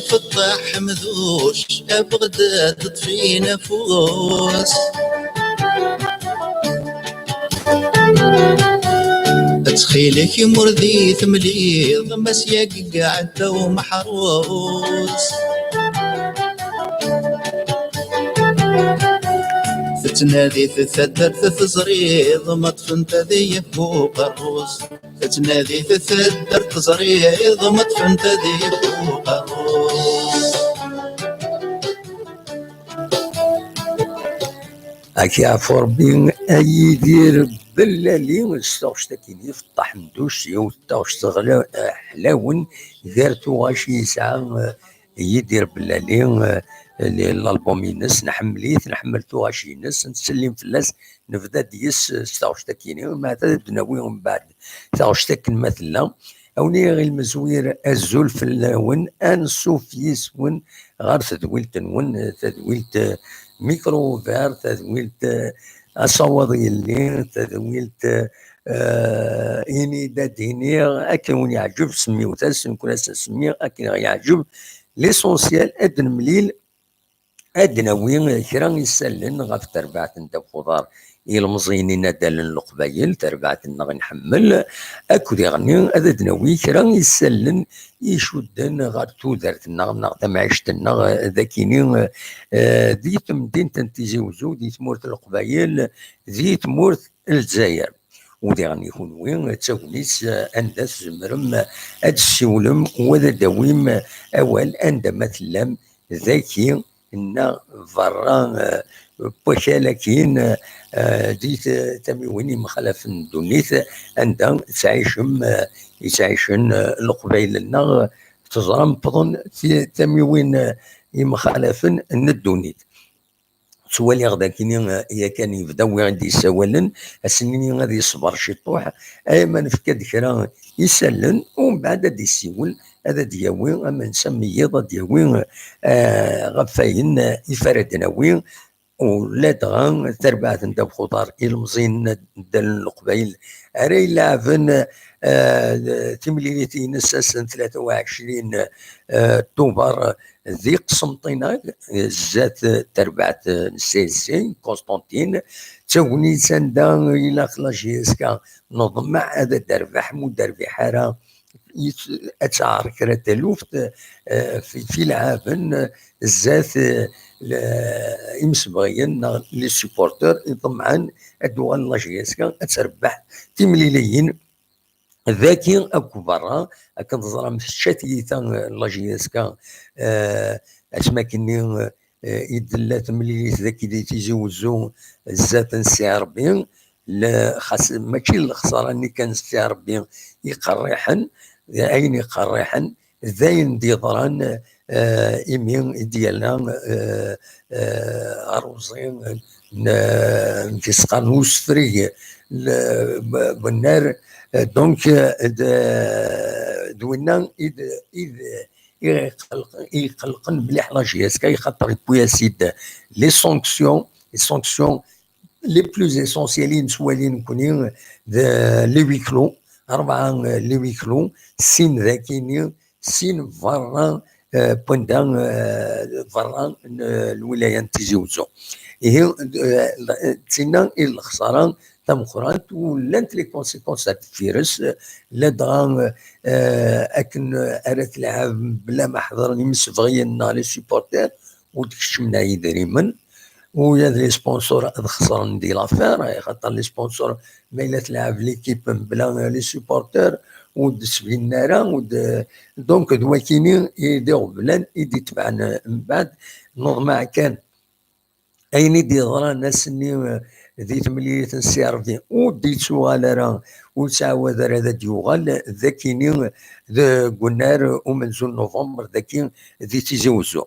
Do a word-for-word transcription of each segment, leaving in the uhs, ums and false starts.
Feṭṭaḥ Ḥemduc, a Beɣdad ṭṭef-in afus. Ttxil-k, imur di temliḍ, ma s-yagi iɛedda umeḥrus. Tettnadi-t taddart teẓriḍ, ma ṭṭfent ad yif uqerrus. Tettnadi-t taddart teẓriḍ, ma ṭṭfent ad yif uqerrus. Ad k-yeɛfu Rebbi, a Yidir Bellali, s taɣect-agi n Feṭṭaḥ Ḥemduc, yiwet taɣect ɣla-, ḥlawen, gar tuɣac i yesɛa, eh, Yidir Bellali, eh, l-, l'album-ines, nḥemmel-it, nḥemmel tuɣac-ines, nettsellim fell-as, nebda-d yes s taɣect-agi, ma ad d-nawi mbeɛd taɣect akken ma tella. Awen-iniɣ i lmezwir, azul fell-awen, ansuf yis-wen ɣer tedwilt-nwen, tadwilt, eh, Micro Ouvert, tadwilt, eh, Asawaḍ Yelli, tadwilt, eh, Ini-d ad d-iniɣ, akken wen-yeɛǧeb semmiwt-as, nekkni ad s-nsemmi akken ɣ-yeɛǧeb. L'essentiel, ad nemlil, ad d-nawi kra isallen ɣef terbaɛt n ddabex uḍar, ilemẓiyen inaddalen n Leqbayel, tarbaɛt-nneɣ i nḥemmel, akked iɣenni ad d-nawi kra isallen icudden ɣer tudert-nneɣ neɣ tamɛict-nneɣ, d akini, eh, di temdint n Tizi Wezzu, di tmurt n Leqbayel, di tmurt n Lezzayer. U diɣen i kunwi, d tagnit, eh, anda tzemrem, eh, ad tessiwlem u ad d-tawim, eh, awal anda ma tellam, daki neɣ berra, eh, n wakal-akin, eh, di t-, tamiwin yemxalafen n ddunit, anda ttɛicen, eh, ttɛicen, eh, Leqbayel-nneɣ, teẓram wwḍen ti-, tamiwin, eh, yemxalafen n ddunit. Ttwaliɣ d akini, eh, yakan yebda wi i d-yessawalen, ass-nni ad yeṣber ciṭuḥ, ay ma nefka-d kra isallen, umbeɛd ad d-yessiwel, ad d-yawi amansa n yiḍ, ad d-yawi, eh, ɣef wayen, eh, ifaraden-awi, ula dɣa tarbaɛt n ddabex uḍar ilemẓiyen n ddal n Leqbayel ara ileɛben, eh, timlilit-ines ass n tlata u ɛecrin, eh, Tubeṛ di Qsenṭina, zdat terbaɛt n C S C, Constantine. D tagnit anda ilaq la J S K neḍmeɛ ad d-terbeḥ, ma ur d-terbiḥ ara, ad tɛer kra taluft, eh, fi, fi leɛben, eh, zdat, eh, le-, imsebɣiyen neɣ les supporters iḍemɛen ad d-uɣal la J S K ad terbeḥ timliliyin daki akk berra. Akken teẓram, tečča tiyita, eh, la J S K, eh, asmi akkenni, eh, i d-tella temlilit daki di Tizi Wezzu zdat n Ssi Ṛebbi, le-, xas mačči lexsara-nni kan, Ssi Ṛebbi iqerriḥen, ayen iqerriḥen, d ayen d-yeḍran, eh, imi i d-yella, eh, eh, aruẓi n, n, n tis qqaren usefreg, le-, b-, bennar, eh, donc, eh, d, d winna i d, i d, i iqelq-, i iqelqen mliḥ la J S K, xaṭer yewwi-as-id les sanctions, les sanctions les plus essentielles i nettwali nekkni, d les huis clos, rebɛa, eh, les huis clos, sin dakini, sin berra, eh, n wanda, eh, berra n, eh, lwilaya n Tizi Wezzu. Ihi, eh, d tinna i d lexsara tameqqrant, u llant les conséquences ar deffir-s, eh, ladɣa, eh, akken ara telɛeb mebla ma ḥeḍren imsebɣiyen neɣ les supporters, ur d-keččmen ara yidrimen, u ya d les sponsors ad xeṣren di l'affaire, xaṭer les sponsors ma yella telɛeb l'équipe mebla les supporters, ur d-sbinen ara, ur d-, donc d wakini i d iɣeblan i d-itebɛen mbeɛd, neḍmeɛ kan ayen i d-yeḍran ass-nni, eh, di temlilit n Ssi Ṛebbi, ur d-yettuɣal ara, ur yettɛawad ara ad d-yuɣal, d akini deg unnar umenzu n November, daki di Tizi Wezzu.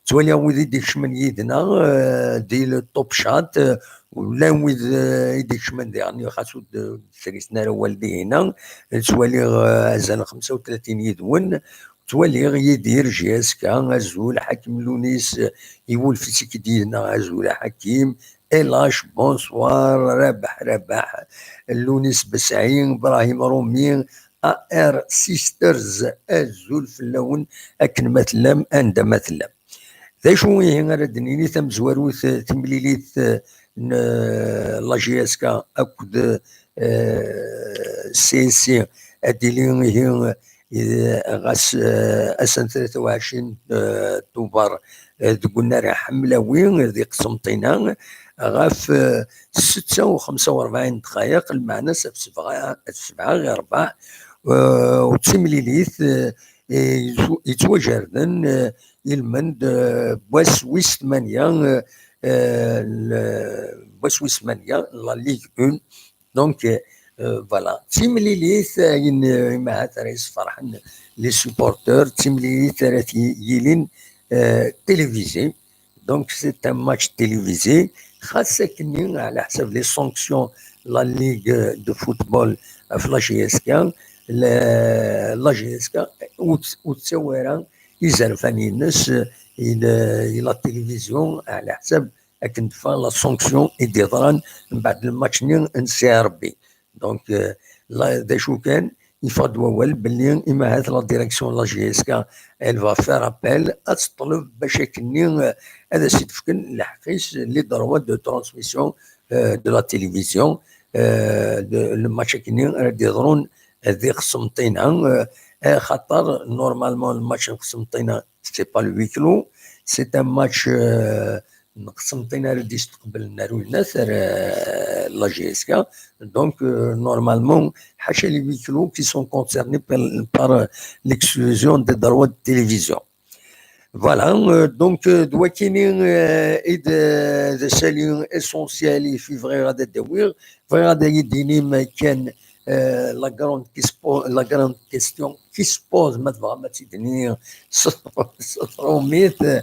Ttwaliɣ wid i d-ikecmen yid-neɣ, eh, di le Top Shot, eh, llan wid, eh, i d-ikecmen diɣen, xas ur d-, ur d-srisen ara awal dihina. Ttwaliɣ, eh, azal n xemsa u tlatin yid-wen. Ttwaliɣ Yidir J S K, azul, Ḥakim Lunis, eh, iwulef-itt-id yid-neɣ, azul a Ḥakim, Elac, bonsoir, Rabaḥ, Rabaḥ, Lunis Besɛi, Brahim Rumi, A R Sisters, azul fell-awen akken ma tellam, anda ma tellam. D acu ihi ara d-nini tamezwarut, eh, timlilit, eh, n, eh, la J S K akked, eh, C S C, ad d-tili ihi, eh, ɣas, eh, ass n tlata u ɛecrin, eh, Tubeṛ, eh, deg unnar Ḥemlawi, eh, di Qsenṭina, ɣef, eh, setta u xemsa u rebɛin dqayeq, lmeɛna s ɣef sebɛa, sebɛa ɣir rebɛa, eh, u d timlilit, eh, eh, yettwa-, yettwajerden, eh, ilmend, eh, n wass wis tmanya, eh, eh, l-, n wass wis tmanya n la Ligue un. Donc, euh, euh, voilà. D timlilit, euh, ayen, euh, imahat ara yesferḥen les supporters, d timlilit ara t-, yilin, euh, télévisée. Donc, c'est un match télévisé. Xas akkenni, ɛla ḥsab les sanctions, la Ligue de football, ɣef la J S K, la, la J S K ur tt-, ur tettawi ara izerfan-ines i la, i la télévision, ɛla ḥsab akken teffeɣ la sanction i d-yeḍran mbeɛd lmatch-nni n C R B. Donc, euh, la, d acu kan, yeffeɣ-d wawal belli imahat la direction n la J S K, elle va faire appel, ad teṭleb bac akkenni, euh, ad as-id-fken lḥeqq-is, les droits de transmission, euh, de la télévision, euh, de, le match akkenni ara d-yeḍrun di Qsenṭina, euh, axaṭer normalement le match n Qsenṭina, c'est pas le huis clos, c'est un match, euh, n Qsenṭina ara d-yesteqblen ar Uyenat, ar, euh, la J S K. Donc, euh, normalement, ḥaca les huis clos qui sont concernés par, par, euh, l'exclusion des droits de télévision. Voilà, euh, donc, euh, d wakini, euh, i d, d asalu essentiel i fi bɣiɣ ad d-awiɣ, bɣiɣ ad yi-d-tinim kan, euh, la grande quispo-, la grande question qui se pose, ma tebɣam ad tt-id-nini s, s trumit, euh,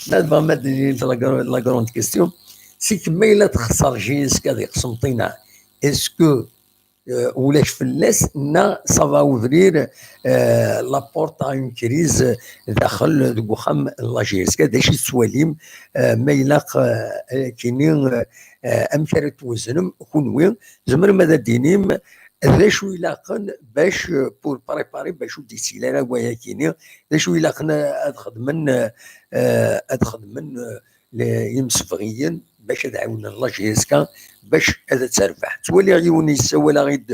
ma tebɣam ad d-nini la gra-, la grande question, c'est que ma yella texṣer J S K di Qsenṭina, est-ce que euh, ulac fell-as, neɣ ça va ouvrir, euh, la porte à une crise daxel deg uxxam n la J S K. D acu i tettwalim, euh, ma ilaq, euh, ad ak-ini, euh, euh, amek ara tweznem kunwi, tzemrem ad d-tinim d acu ilaqen bac, euh, pour préparer, bac ur d-yettili ara wayakini, d acu ilaqen ad xedmen, euh, euh, ad xedmen, euh, le-, imsebɣiyen bac ad ɛiwnen la J S K bac ad terbeḥ. Ttwaliɣ yiwen yessawal-aɣ-id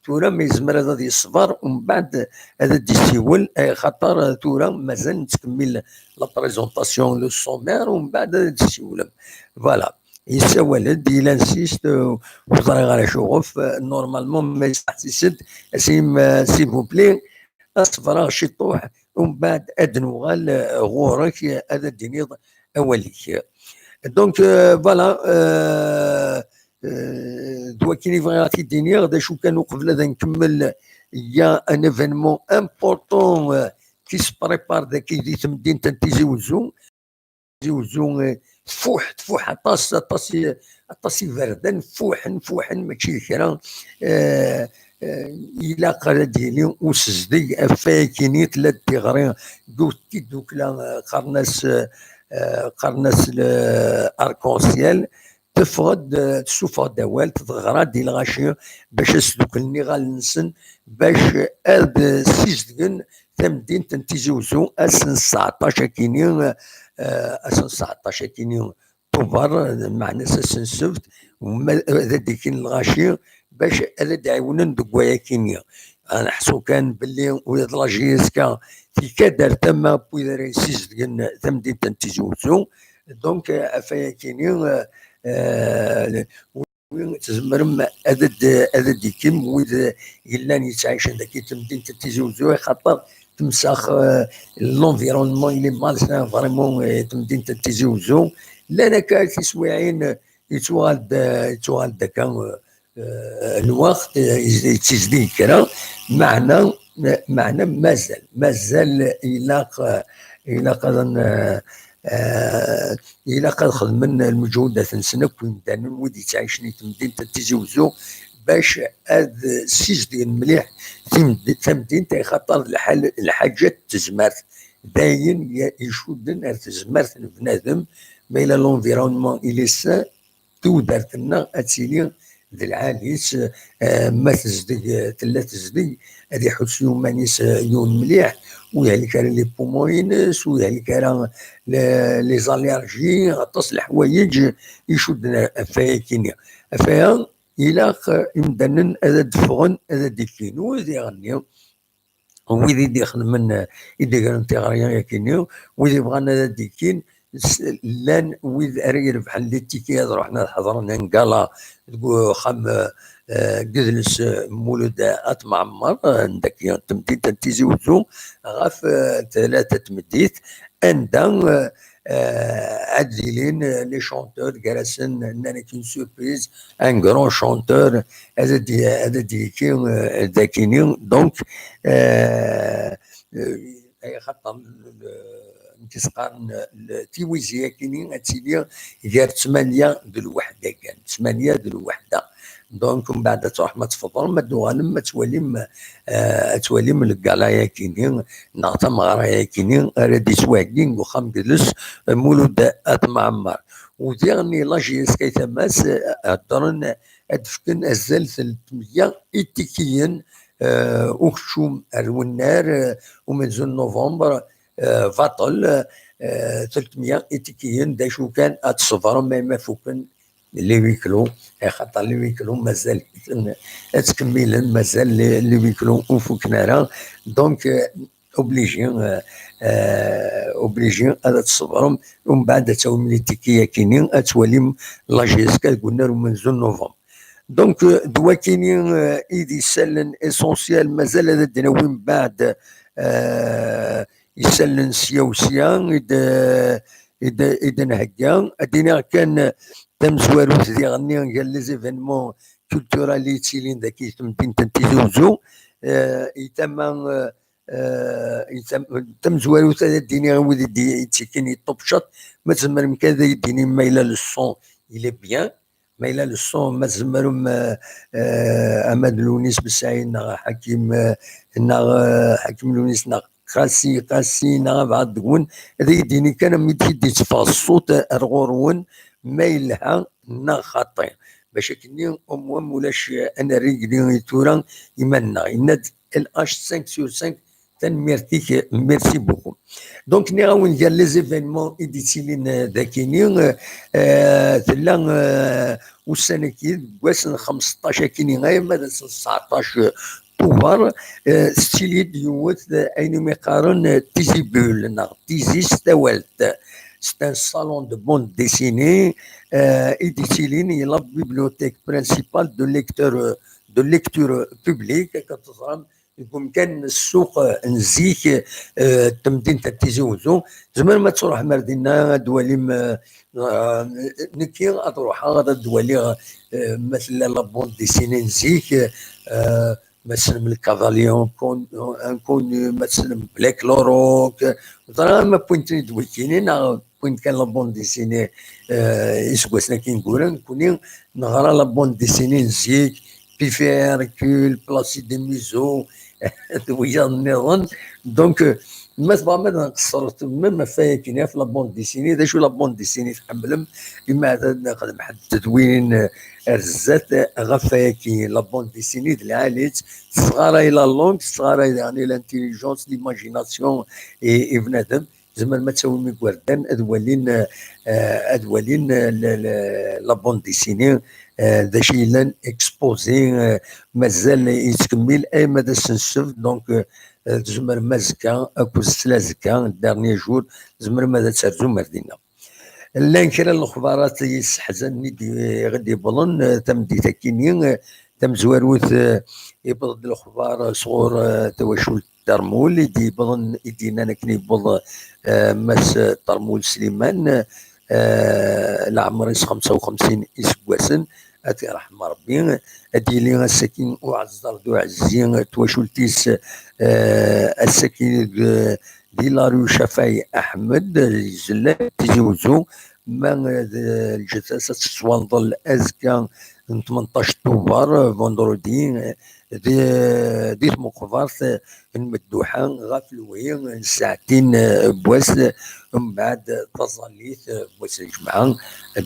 tura, ma yezmer ad, ad yeṣber, umbeɛd ad d-yessiwel, eh, xaṭer tura mazal nettkemmil la présentation, le sommaire, umbeɛd ad d-tessiwlem. Voilà. Yessawal-d, il insiste, euh, ur ẓriɣ ara acuɣef, euh, normalement, ma yesseḥsis-d, asim, euh, s'il vous plaît, ad ṣebreɣ ciṭuḥ, umbeɛd ad nuɣal, euh, ɣur-k, euh, ad d-tiniḍ awal-ik. Donc, euh, voilà, euh, euh, d wakken i bɣiɣ ad t-id-iniɣ, d acu kan uqbel ad nkemmel, il y a un événement important, euh, qui se prépare dagi di temdint n Tizi Uzzu. Tizi Uzzu, eh, tfuḥ, tfuḥ aṭas, aṭas i, aṭas iberdan, fuḥen, fuḥen, mačči d kra. Eh, eh, ilaq ara d-yili usezdeg ɣef wayakini, tella-d tiɣri deg tiddukla, eh, qqaren-as, eh, qqaren-as le arc-en-ciel, teffeɣ-d, eh, tessuffeɣ-d awal, teɣra-d i lɣaci bac ad sduklen iɣallen-nsen, bac ad ssizdgen tamdint n Tizi Uzzu ass n sseɛṭac akini, eh, ass n sseɛṭac akini Tubeṛ, meɛna ass n ssebt, ma, ad d-ikin lɣaci bac ad d-ɛiwnen deg wayakini. Neḥṣu kan belli ula d la J S K tekka-d ar tama n wid ara yessizdgen tamdint n Tizi Uzzu. Donc, eh, ɣef wayakini, eh, eh, tzemrem ad d-, ad d-ikim wid yellan yettɛicen dagi temdint n Tizi Uzzu, axaṭer temsax, euh, l'environnement, il est malsain, vraiment, euh, temdint n Tizi Uzzu. Llan akka tiswiɛin, euh, yettuɣal-d, euh, yettuɣal-d akka, euh, euh, lweqt, euh, yettizdeg kra, meɛna, meɛna mazal, mazal ilaq, euh, ilaq ad n-, euh, Eh, ilaq ad xedmen lmeǧhudat-nsen akk yimdanen wid yettɛicen i temdint n Tizi Uzzu bac ad ssizdgen mliḥ timd-, tamdint, axaṭer d lḥal, lḥaǧa n tezmert, d ayen i-, icudden ar tezmert n bnadem. Ma yella l'environnement il est sain, tudert-nneɣ ad tili d lɛali-s, eh, ma tezdeg, eh, tella tezdeg, ad iḥuss yuman-is, eh, yiwen mliḥ, ur yehlek ara les poumons-ines, ur yehlek ara le-, les allergies, aṭas n leḥwayeǧ icudden ɣef wayagi-nni. Ɣef waya, ilaq, eh, imdanen ad d-ffɣen, ad d-ikkin. U diɣenni, wid i d-ixedmen, eh, i d-igren tiɣri-agi-nni, wid ibɣan ad d-ikkin, s-, llan wid ara irebḥen les tickets ad ruḥen ad ḥeḍren un gala deg uxxam, eh, eh, n yidles, eh, Mulud At Mɛemmer, eh, n dagi, n temdint n Tizi Uzzu, ɣef, eh, tlata n tmeddit, anda, eh, eh, ad d-ilin, eh, les chanteurs, gar-asen, nnan-ak une surprise, un grand chanteur, ad d-, ad d-yekki, eh, dagini. Donc, eh, eh, ay xaṭer, le-, le-, nekk s-qqaren, le-, tiwizi-agi-nni ad tili gar ttmanya d lweḥda kan, ttmanya d lweḥda. Donc, mbeɛd ad truḥem ad tfeḍrem, ad d-tuɣalem, ad twalim, eh, ad twalim le gala-agi-nni, neɣ tameɣra-agi-nni, ara d-yettwaheggin deg uxxam n yidles, eh, Mulud At Mɛemmer. U diɣenni la J S K Tamass, eh, heddren ad d-fken azal n telt meyya itikiyen, eh, ukeččum ar wennar, eh, umenzu n november, eh, baṭel, eh, telt meyya itikiyen, d acu kan, ad tṣebrem ay ma fuken les huis clos, axaṭer les huis clos mazal ad ttkemmilen, mazal les, les huis clos ur fuken ara. Donc, eh, obligé, eh, eh, obligé ad tṣebrem, umbeɛd ad tawim les tickets-agi-nni, ad twalim la J S K deg unnar umenzu n november. Donc, eh, d wakini, eh, i d isallen essentiel, mazal ad d-nawi mbeɛd, eh, isallen sya u sya i d, i d, i d-nhegga. Ad d-iniɣ kan tamezwarut diɣenni gar les événements culturels i yettilin dagi i temdint n Tizi Uzzu, eh, i tama, eh, eh, i tam-, tamezwarut ad d-iniɣ i wid i d-, yettekkin i Ṭubcat, ma tzemrem kan ad yi-d-tinim ma yella le son il est bien, ma yella le son, ma tzemrem, eh, eh, ama d Lewnis Besɛid neɣ Ḥakim, eh, neɣ, eh, Ḥakim Lewnis neɣ Qasi, Qasi neɣ abɛad deg-wen, ad yi-d-yini kan amek i d-yetteffeɣ ṣṣut ar ɣur-wen, ma yelha neɣ xaṭi. Bac akkenni, au moins, ulac, eh, ad nerr igli i tura iman-nneɣ. Yenna-d L H cinq sur cinq, tanemmirt-ik, merci beaucoup. Donc, nniɣ-awen gar les événements i d-yettilin, eh, dagini, eh, eh, tella, eh, ussan-agi, deg wass n xemseṭṭac akini, arma d ass n tseɛṭac Tubeṛ, eh, tettili-d yiwet, eh, ayen umi qqaren, eh, Tizi Bulle neɣ Tizi s tawalt. C'est un salon de bande dessinée, eh, i d-yettilin i la bibliothèque principale de lecture, eh, de lecture publique, akka teẓram, deg umkan n ssuq, eh, n zik, eh, n temdint n Tizi Uzzu. Tzemrem ad truḥem ar dinna, ad d-twalim, eh, eh, nekki ad ruḥeɣ ad d-waliɣ, eh, ma tella la bande dessinée n zik, eh, ma tessnem le cavalier incon-, inconnu, ma tessnem Black Lorok, ẓriɣ ma wwin-ten-id wikini, neɣ wwin kan la bande dessinée, eh, iseggasen-agi ineggura, nekkni neɣra la bande dessinée n zik, Pif et Hercule, Placide et Museau, d wiyaḍ nniḍen. Donc, eh, ma tebɣam ad nqeṣṣer même ɣef wayagi, ɣef la bande dessinée, d acu la bande dessinée tḥemmlem, imi ad nexdem ḥedd tedwilin, eh, ar zdat, eh, ɣef wayagi, la bande dessinée d lɛali-tt, tesɣaray la langue, tesɣaray daɣen l'intelligence, l'imagination i, i bnadem. Tzemrem ad tawim igerdan ad walin, eh, ad walin, eh, le, le, la bande dessinée, eh, d acu yellan exposé, eh, mazal yettkemmil arma d ass n ssebt, donc, eh, tzemrem azekka akked tlazekka, dernier jour, tzemrem ad terzum ar dinna. Llan kra n lexbarat yesseḥzanen i d-, i ɣ-d-yewwḍen, eh, tameddit-akini, eh, tamezwarut, eh, yewweḍ-d lexbar sɣur, eh, tawacult Termul, i d-yewwḍen, i d-yennan akken yewweḍ, eh, Mass Termul Sliman, eh, leɛmer-is xemsa u xemsin iseggasen, ad t-yerḥem Rebbi, ad d-yili ass-agi uɛeẓẓer d uɛezzi n twacult-is, eh, ass-agi deg, di la rue Cafay Aḥmed, yezla Tizi Uzzu, ma, eh, d lǧetta-s ad tettwanḍel azekka n tmenṭac Tubeṛ, vendredi, eh, di, di tmeqbert, eh, n Medduḥa ɣef lwi n ssaɛtin, eh, n wass, eh, mbeɛd taẓallit, eh, n wass n lǧemɛa.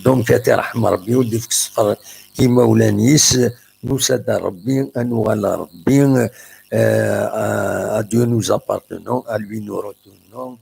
Donc, ad t-iṛḥem Ṛebbi, ur d-ifk ṣṣber imawlan-is. Nusa-d ar Ṛebbi, ad nuɣal ar Ṛebbi. Euh, à, à Dieu nous appartenons, à lui nous retournons.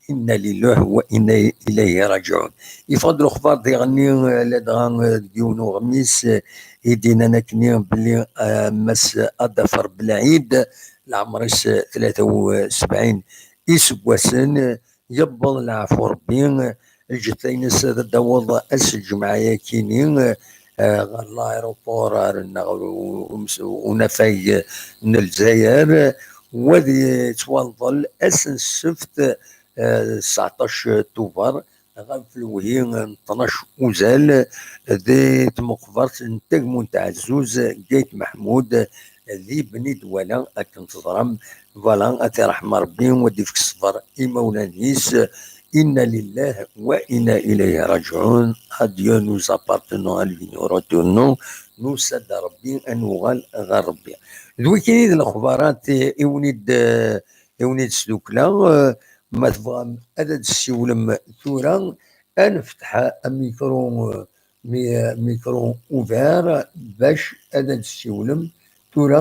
Inna lillahi wa inna ilayhi raji'un. Yeffeɣ-d lexbar diɣenni, euh, ladɣa, euh, deg yiwen uɣmis, euh, i d-yennan akkenni belli, euh, Mass Adaf Rebelɛid, leɛmer-is, euh, tlata u sebɛin iseggasen, euh, yewweḍ leɛfu Rebbi, euh, lǧetta-ines ad d-taweḍ ass n lǧemɛa-yakini, euh, euh, ɣer l'aéroport, ar, neɣ u-, u-, unafag n Lezzayer, euh, u ad yettwanḍel ass n ssebt, euh, seɛṭac tuber, ɣef lewhi n tnac uzal, di tmeqbert n Tagmunt Ɛezzuz, Gayt Meḥmud, di Bni Dwala, akken teẓram. Voilà, ad t-iṛḥem Ṛebbi, u ad d-ifk ṣṣber i imawlan-is. Inna lillahi wa inna ilayhi raji'un. À Dieu nous appartenons, à lui nous retournons. Nusa-d ar Ṛebbi, ad nuɣal ɣer Ṛebbi. D wikini d lexbarat i wen-id, i wen-id-sdukleɣ. Ma tebɣam ad d-tessiwlem tura, ad nefteḥ amikru, mi-, micro ouvert, bac ad d-tessiwlem. Tura,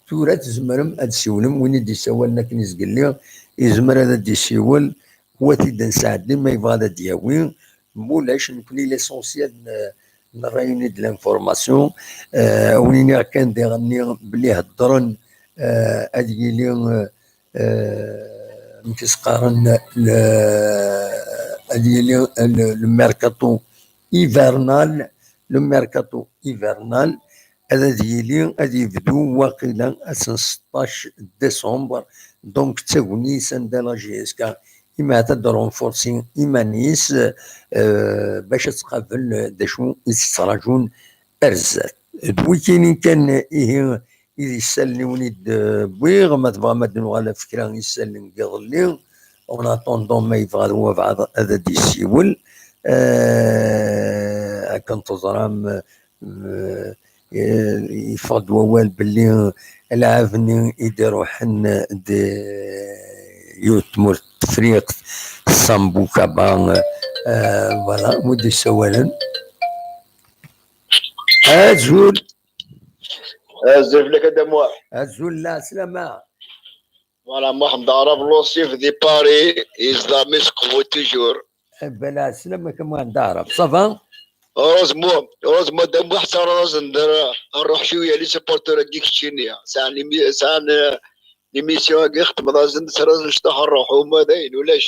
tura tzemrem ad d-tessiwlem. Win i d-yessawalen akken i zgelli, yezmer ad d-yessiwel, u ad t-id-nesɛeddi ma yebɣa ad d-yawi. Mulac, nekkni l'essentiel n, n ṛṛay-nni d l'information. Euh, win iniɣ kan diɣenni belli heddren, euh, ad yili, euh, euh, amek i s-qqaren, le, ad yili le, le mercato hivernal, le mercato hivernal, ad, ad yili, ad yebdu waqila ass n seṭṭac décembre, donc d tagnit anda la J S K imat ad d-renforcer iman-is, euh, bac ad tqabel d acu i s-ttṛaǧun ar zdat. D wikini kan ihi i d isallen i wen-id-wwiɣ, ma tebɣam ad d-nuɣal ɣef kra n yisallen n yiḍelli. En attendant, ma yebɣa d wabɛaḍ ad d-yessiwel. Euh, akken teẓram, euh, euh, yeffeɣ-d wawal belli alɛab-nni i d-iruḥen d yiwet tmurt n Tefriqt, Sambu Kaba, euh, voilà, wi d-yessawalen. Azul. Azul fell-ak a Dda Muḥ. Azul, la slama. Voilà, Mohamed Arab, l'Osif di Paris, yezdeɣ mi seqwu toujours. Eh ben, la slama-k a Mohamed Arab. Ça va? Heureusement, heureusement, Dda Muḥ, ttaraḍ-asen-d, nruḥ cwiya les supporters-agi keččini. Sɛan imi-, sɛan, euh, l'émission-agi xedmeḍ-asen-d, ttaraḍ-asen cṭuḥ nruḥ, uma d ayen, ulac.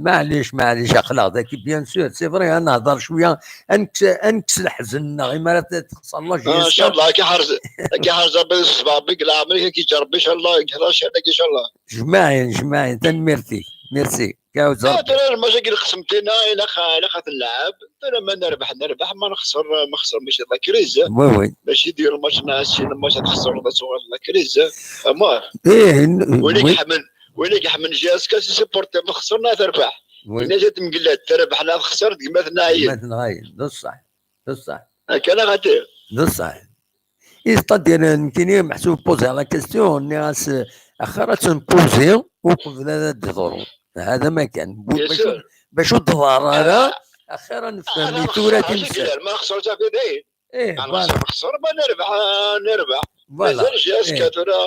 Maɛlic, maɛlic, aql-aɣ daki, bien sûr, c'est vrai, ad nehder cwiya, ad nekkes, ad nekkes leḥzen-nneɣ, imi ara t-, texṣer la Ah, J S K. Inchallah, ad k-iḥrez, ad k-iḥrez Ṛebbi s ṣṣbeɛ-ik leɛmer-ik, ad k-yeǧǧ Ṛebbi, inchallah, ad k-yeḥrez ccan-agi, inchallah. Jmaɛin, jmaɛin, tanemmirt-ik, merci. Kawz Ah, Ṛebbi. Tura lmac-agi n lqesmtina, ilaq, ilaq ad t-nleɛɛeb. Tura ma nerbeḥ, nerbeḥ, ma nexṣer, ma nexṣer, mačči d la crise. Oui, oui. Mačči d lmac n ɛecrin, lmac ad txesreḍ, ad tuɣaleḍ d la crise. Amar. Eh, n-, Win i oui. Iḥemen, win i iḥemen J S K, si supporter, ma xesren neɣ terbeḥ. Oui. Yenna-yas temgellat, terbeḥ neɣ texser, d gma-tneɣ ɛyin. Gma-tneɣ ɛyin, d ṣṣeḥ, d ṣṣeḥ. Akka neɣ xaṭi? D ṣṣeḥ. C'est-à-dire, nekkini meḥsub poser la question, nniɣ-as, axir ad tt-nposer uqbel ad d-teḍru. Hada ma kan. Bu-, Bien sûr. Bac ur d-teḍar ara, Ah. Axir ad nefhem Ah, i tura xesreɣ, timsal. Ma xesreɣ, ça fait dayen. Eh, voilà. Xesreɣ, ma nerbeḥ, ah, nerbeḥ. Voilà. Mazal J S K tura,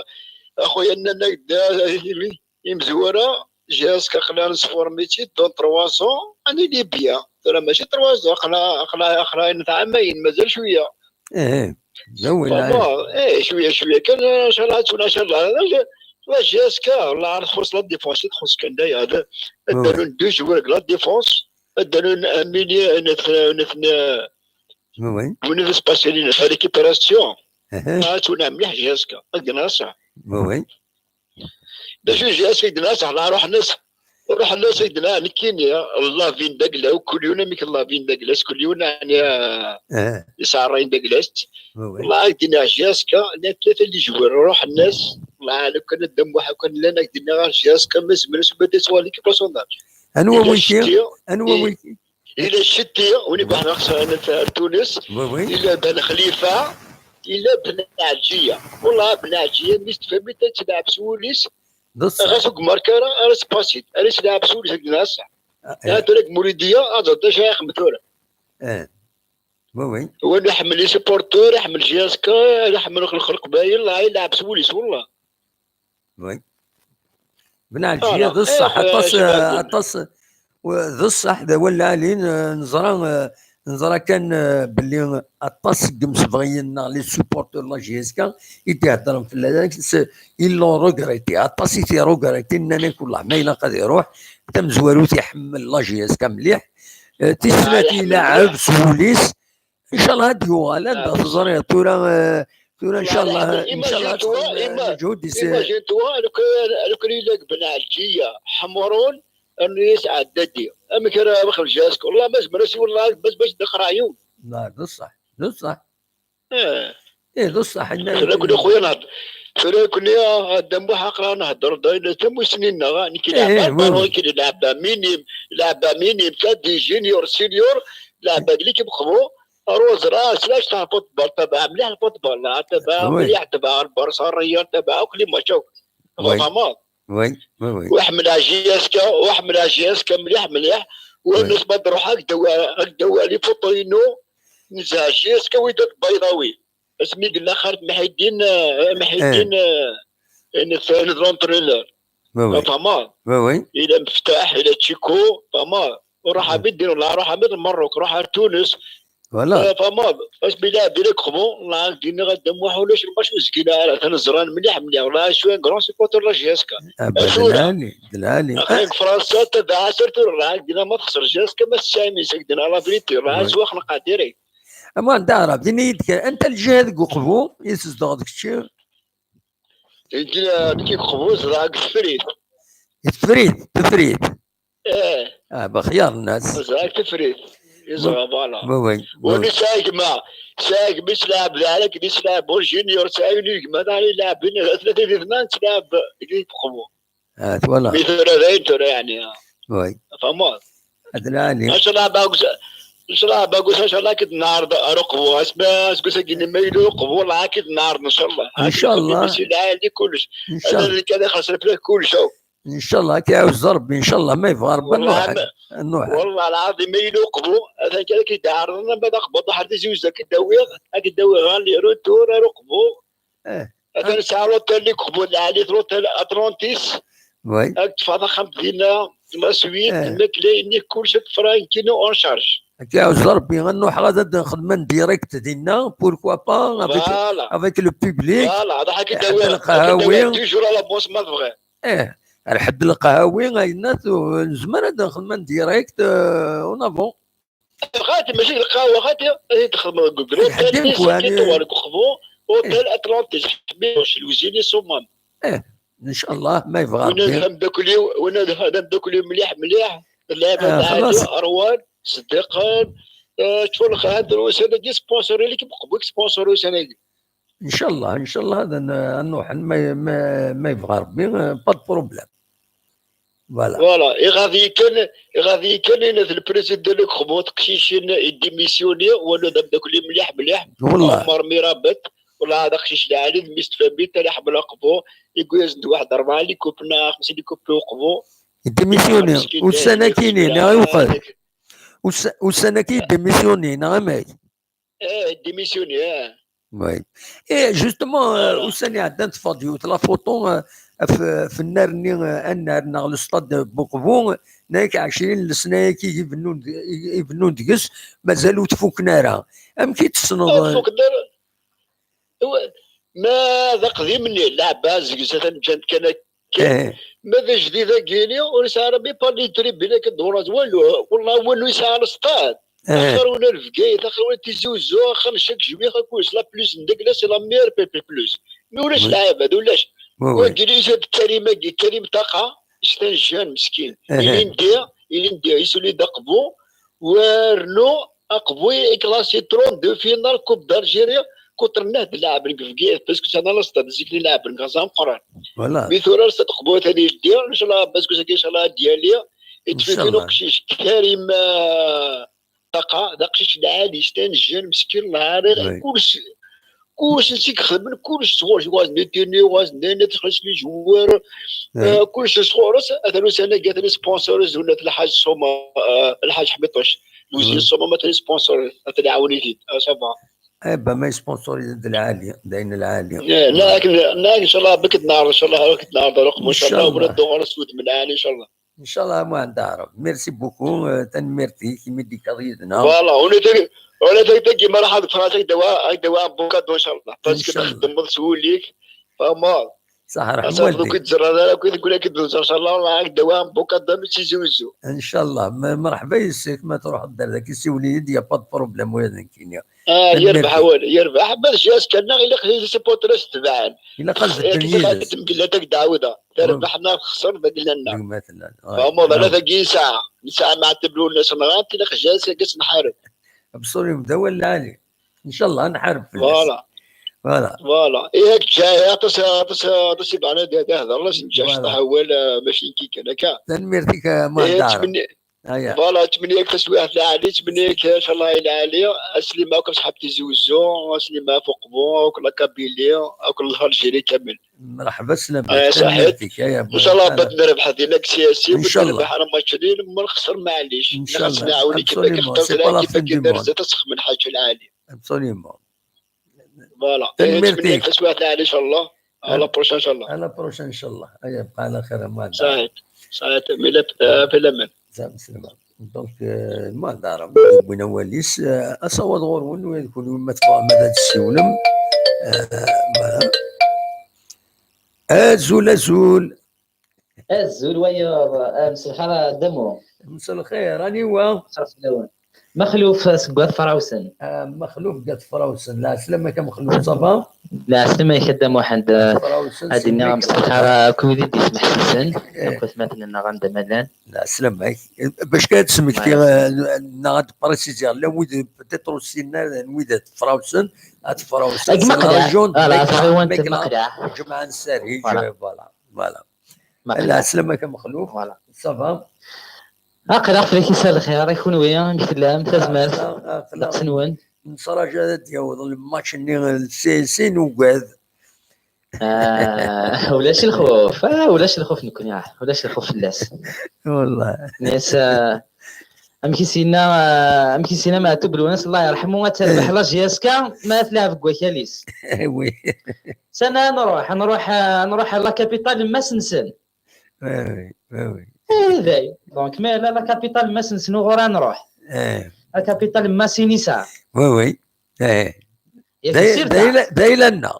a xuya, nnan-ak-d, ah, imezwura, J S K aql-aɣ nesformi-tt-id dans trois ans, ad nili bien. Tura mačči trois ans, aql-aɣ, aql-aɣ, aql-aɣ netɛamayen, mazal cwiya. Eh, d awal. Vraiment, eh, cwiya, cwiya kan, inchallah, ad tun-, inchallah. La J S K, la, txuṣ la défense, txuṣ kan daya. Ad ddanun deux joueurs deg la défense, ad ddanun un milieu, un, un, un, Oui, oui. Win i d-spasili la récupération. Ah, ad tun-, mliḥ J S K. Ad gneɣ ṣṣeḥ. Oui, oui. D acu J S K i d-nnan, ṣaḥ, la ruḥen-as, ruḥen-as i d-nnan, nekkini, lavin d aglaw, kul yiwen amek lavin d aglas, kul yiwen, yani, ah, yesɛa ṛṛay d aglas. Oui, oui. Wallah, ad d-iniɣ J S K, llan tlata n les joueurs, ruḥen-as, wallah, lukan ad d-amuḥ, lukan llan, ad d-iniɣ ɣer J S K, ma zemren, s umata yettwaɣli ki personnage. Anwa wiki? Anwa wiki? Ila Ceti, win i iruḥen ar Tunes. Oui, oui. Ila Ben Xlifa, ila Ben Ɛelǧiya. Wallah, Ben Ɛelǧiya, mi s-tefhmit ad tleɛɛeb s wul-is, ɣas ur imark ara, ara s-pasit, ara s-tleɛɛeb s wul-is, ad d-nasa. Ah, eh. Tura deg Muridiya, ad ẓer d acu ara ixdem tura. Eh. Oui, oui. Win iḥemmel les supporteurs, iḥemmel J S K, iḥemmel lqbayel, la ilɛeb s wul-is, wallah. Oui. Ben Ɛelǧiya, d ṣṣeḥ, aṭas, aṭas, d ṣṣeḥ, d awal lɛali, neẓra, neẓra kan, eh, belli aṭas seg yimsebɣiyen neɣ les supporteurs n la J S K i d-iheddren fell-as, ils l'ont regretté, aṭas i t-regretté, nnan-ak: "Wellah, ma ilaq ad iruḥ, tamezwarut iḥemmel la J S K mliḥ, eh, tis snat ilaɛeb s wul-is." Ncallah ad d-yuɣal, anda teẓriḍ tura, eh, tura ncallah, ncallah ad txedmem lǧehd-is. Imagine-toi, lukan, lukan yella deg Ben Ɛelǧiya, Ḥemrun, rnu-yas Ɛeddadi. Amek ara ixreb J S K? Wallah ma zemreɣ, si wallah, bac, bac d aqrayu. D ṣṣeḥ, d ṣṣeḥ. Eh. Eh, d ṣṣeḥ. Tura kun a xuya, nehd-, tura kun a Dda Muḥ, aql-aɣ nhedder-d ayen tamusni-nneɣ, nekk, eh, leɛba, oui, oui, nekk leɛba minim, leɛba minim, kadi, junior, senior, leɛba deg l'équipe Qbu, Rose, rah, slash, tah, football, tabaɛ mliḥ lfootball, ah, tabaɛ, oui, mliḥ, tabaɛ Lbarça, Real, tabaɛ akk les matchs akk. Oui. Tfehmeḍ? Oui, oui, oui. Ur ḥemmleɣ J S K, ur ḥemmleɣ J S K mliḥ, mliḥ. Oui. Ur nesba ad ruḥeɣ ad d-awi, ad d-awi les photos-inu, nezha J S K, widak n Bayḍawi. Asmi yella xalef Mḥiddin, eh, Mḥiddin, eh, eh, n, n l'entraîneur. Oui, oui. Tfehmeḍ? Oui, oui. Ila Meftaḥ, ila Tchiko, tfehmeḍ? Ruḥ a Mḥiddin, wallah, ruḥ a Lmerruk, ruḥ ar Tunes. Voilà. Eh, tfehmeḍ? Asmi lɛeb di Qbu, wallah, ak-d-iniɣ a Dda Muḥ, ulac lmač ur zgin ara, atan ẓran mliḥ, mliḥ. Wallah, je suis un grand supporter de la J S K. Ah, ben, d lɛali, d lɛali. Aql-i deg Fransa, tabaɛ, surtout, wallah, ak-d-iniɣ ma texser J S K, ma tesɛim, is ak-d-iniɣ la vérité, wallah, ouais, ttwaxneqeɣ direct. Ama Dda Ɛrab, ini-yi-d kan, anta lǧiha deg Uqbu i tzedɣeḍ kečči? Nekk, nekk deg Uqbu, zedɣeɣ deg Tefrit. Tefrit, Tefrit. Eh. Ah, bexyar nnas. Zedɣeɣ deg Tefrit. Yeẓra, voilà. Oui, oui, oui. Ur nesɛi gma, sɛiɣ gma yeslɛeb d Ɛli, akken yeslɛeb ur junior, sɛiɣ yiwen gma, da ilɛeb, tlata di tman, teslɛeb deg Uqbu. Ah, twala. Mi tura dayen tura, yeɛni, ah. Oui. Tfehmeḍ? Ad lɛali. Ncallah bagus, ncallah bagus, ncallah ad k-id-neɛreḍ ar Uqbu. Asma, aseggas-agi-nni ma yella Uqbu, wallah ad k-id-neɛreḍ, ncallah. Ncallah. Ad k-id-neɛreḍ ar Uqbu. Ncallah. Ncallah, ad k-iɛawez Rebbi, ncallah, ma yebɣa Rebbi, ad nruḥ. Ad nruḥ. Wallah lɛaḍim, ma yella Uqbu, atan kan ad k-id-ɛerḍen, ama d aqbad ḥer Tizi Uzzu, ad k-id-awiɣ, ad k-id-awiɣ ɣer les retours ar Uqbu. Eh. Atan nesɛa l'hôtel deg Uqbu lɛali, l'hôtel Atlantis. Oui. Ad teffeɣ taxxamt dinna, la suite, eh, lmakla-nni, kullec ad tefra, nekkini en charge. Ad k-iɛawez Rebbi, ad nruḥ ad nxedm en direct dinna, pourquoi pas, avec, voilà, avec le public. Voilà, ad ak-id-awiɣ, ad ak-id-awiɣ toujours à la bourse ma tebɣiḍ. Eh, ar ḥedd lqahawi, ayennat, nezmer ad nxedm en direct, euh, en avant. Xati, mačči d lqahwa, xati, ad txedmeḍ deg l'hôtel, deg Uqbu, hôtel Atlantis, ḥbibuc, lwezin isuman. Eh, ncallah, ma yebɣa Rebbi. Wina d ameddakel-iw, wina d, d ameddakel-iw mliḥ, mliḥ, d lɛibad, ah, xalas. Arwan, Seddiqen, eh, ttwalxan, drus, ad d-sponsor, ili-k Uqbu, sponsor ussan-agi. Ncallah, ncallah, ad n-, ad nruḥen, ma, ma, ma yebɣa Rebbi, eh, pas de problème. Voilà. Voilà. Iɣaḍ-iyi kan, iɣaḍ-iyi kan, inna d le président n Uqbu, teqcicin i démissionné, wala d ameddakel mliḥ, mliḥ. Wallah. Ɛmer Mirabat, wallah, d aqcic lɛali, d mmi-s n tfamilt, ala iḥemmel Uqbu, yewwi-yasen-d waḥed rebɛa les coupes neɣ xemsa les coupes i Uqbu. I démissionné, ussan-agi-nni, neɣ iwqel? Ussa-, ussan-agi i démissionné, neɣ amek? Eh, démissionné, eh. Oui. Et justement, euh, voilà. Ussan iɛeddan teffeɣ-d yiwet la photo, euh, f, f nnar-nni, euh, annar neɣ le stade n Uqbu, nekk ɛecrin n lesna-agi i bennun, i, i bennun deg-s, mazal ur t-fuken ara. Amek i tessneḍ, euh, ur t-fuken ara? Wa-, ma d aqdim-nni, leɛba, zegzat, atan ǧǧan-t kan akka. Eh. Ma d ajdid-agi-ni, ur yesɛi ara même pas les tribunes akken d-uraẓ, walu. Wallah, win ur yesɛi ara stade. Eh. Axir win ar Bgayet, axir win Tizi Uzzu, axir n chaque juillet, axir kullec, la plus n dagla, c'est la meilleure, plus, plus, plus. Mi ulac lɛibad, ulac. Oui, oui. Wagi, ijad Karim-agi, Karim Taqa, c'est un jeune meskin. Eh. Il est né, il est né, il est né, il est né Aqbu, Wernu Aqbu iklasi trente-deux final Coupe d'Algérie contre nehd laɛben deg Bgayet, parce que ça dans le stade, zik-nni laɛben deg Ɣaza Meqqran. Voilà. Mi tura stade Aqbu atan yeldi, ncallah, parce que ça, ncallah, ad d-yali. Yettfifin uqcic Karim, euh, Taqa, d aqcic lɛali, c'est un jeune meskin, lɛali, oui, kullec. Kullec i k-xedmen, kullec sɣur-s, ɣur-s nutini, ɣur-s nutini, txelleṣ les joueurs, euh, kullec sɣur-s, atan ussan-agi, atan sponsor, zunat Lḥaǧ Suma, euh, Lḥaǧ Ḥmiṭuc. Bougie Soma ma tani sponsor, ad tɛawen-it-id. Ah, ça va. Eh ben, ma yesponsor d lɛali, d ayen lɛali. Eh, لا، لكن، لا، إن شاء الله بك تنعرض، إن شاء الله راك تنعرض رقم، إن شاء الله، ولا تدور سود من العالي، إن شاء الله. إن شاء الله ما عندها عرب. Merci beaucoup. آه، تنميرتي كي ميديكال يدنا. Voilà، ولا تك-، ولا تك-، تجي مرة حد فرنسا يدوا، يدوا بوكادو إن شاء الله. Parce que تخدم سوليك، فما. صح، رحم والديك. كي تزرع هذا، كي تقول لك تزرع إن شاء الله، والله هاك دوا بوكادو ماشي زوزو. إن شاء الله. م-، مرحبا يسك، ما تروح الدار ذاك يسولي يدي، pas de problème وين كينيا. آه، يربح أول، يربح. بس جاز كان غير خلي سي بوتريس تبعان. إلا قصد إيه، كي تبعان تمكن لا تقدع عوده. تربح حنا خسر بدل لنا. فما بلا ثقيل ساعة. ساعة ما عتبلو الناس مرات، إلا خجاز كاس نحارب. بصوري مدول العالي. إن شاء الله نحارب في الناس. Voilà. Voilà. Voilà. إيه هيك جاي، عطس، عطس، عطس يبقى أنا ده، ده هذا الله سنجاش. Voilà. طاح أول، آه، ماشي كي كان هكا. تنميرتك ما إيه دار. تمني، هيا. Voilà، تمني هيك تسويح العالي، تمني هيك إن شاء الله العالي. أسلم معكم صحاب تيزي وزو، أسلم مع فوق بو، وكل كابيلي، وكل الجيري كامل. مرحبا، سلام آه، عليك. صحيت. تنميرتك، هيا إن شاء الله بد نربح هذه لك سياسي، إن شاء الله. نربح على ماتش ليل، ما نخسر معليش. إن شاء الله. نعاوني كيف Absolument. كيف C'est pas la fin du monde. تسخ من حاجة العالي. Absolument. Voilà. تنميرتي. إيه، تسويح العالي إن شاء الله. على بروشان إن شاء الله. على بروشان إن شاء الله. هيا بقى على خير، ما صحيت. صحيت، ملف، آه، في الأمان. سلام، سلام. Donc, euh, المال دار بوينا واليس، آه، أصوات غور ون وين كل يوم ما تبغى ماذا تسولم. آه، voilà. أزول، أزول. أزول ويا، آه، مساء الخير دمو. مساء الخير، راني هو. شرف الأول. مخلوف سكوات فراوسن. آه، مخلوف قات فراوسن. لا، سلامك يا مخلوف، ça va؟ لا، سلامك يا دمو حد. فراوسن، هادي سلامك. النغم مساء الخير، كوميدي دي سمح حسن. إيه. كنت مثلًا نغم دمالان. لا، سلامك. باش كان تسمك الله في، يسلمك. آه، نغم بريسيزي، لا، ويد بتيترو سينا، ويد فراوسن، هاد فراوسن، أجي سي لا مقلع. ريجيون آه، لا، مقلع، صافي، وانت مقلع. مقلع. جمعة نساري، فوالا. جو-، فوالا، فوالا. مقلع. لا، سلامك يا مخلوف. فوالا. Ça va؟ أقلع في كيسان الخير، يكون ويا، مش تلام، تزمرت. آه، آه، آه، نقص نون. نصراجة ديال الماتش ني السي سي نوكاد. آه، ولاش الخوف، آه، ولاش الخوف نكون يا، ولاش الخوف في الناس. والله. ناس، آه، أم كي سينا، آه، أم كي سينا ما تبلو ناس الله يرحمه، ما تربح لا جي اس كا، ما تلعب كواكاليس. وي. سنة نروح، نروح، آه، نروح لا كابيتال ما سنسن. وي، وي، وي، وي. إيه، ذاي. دونك، ما لا، لا كابيتال ما سنسنو غورا نروح. إيه. لا كابيتال ما سينيسا. وي، وي. إيه. ياك داي-، سير داي-، تاع. دايلنا.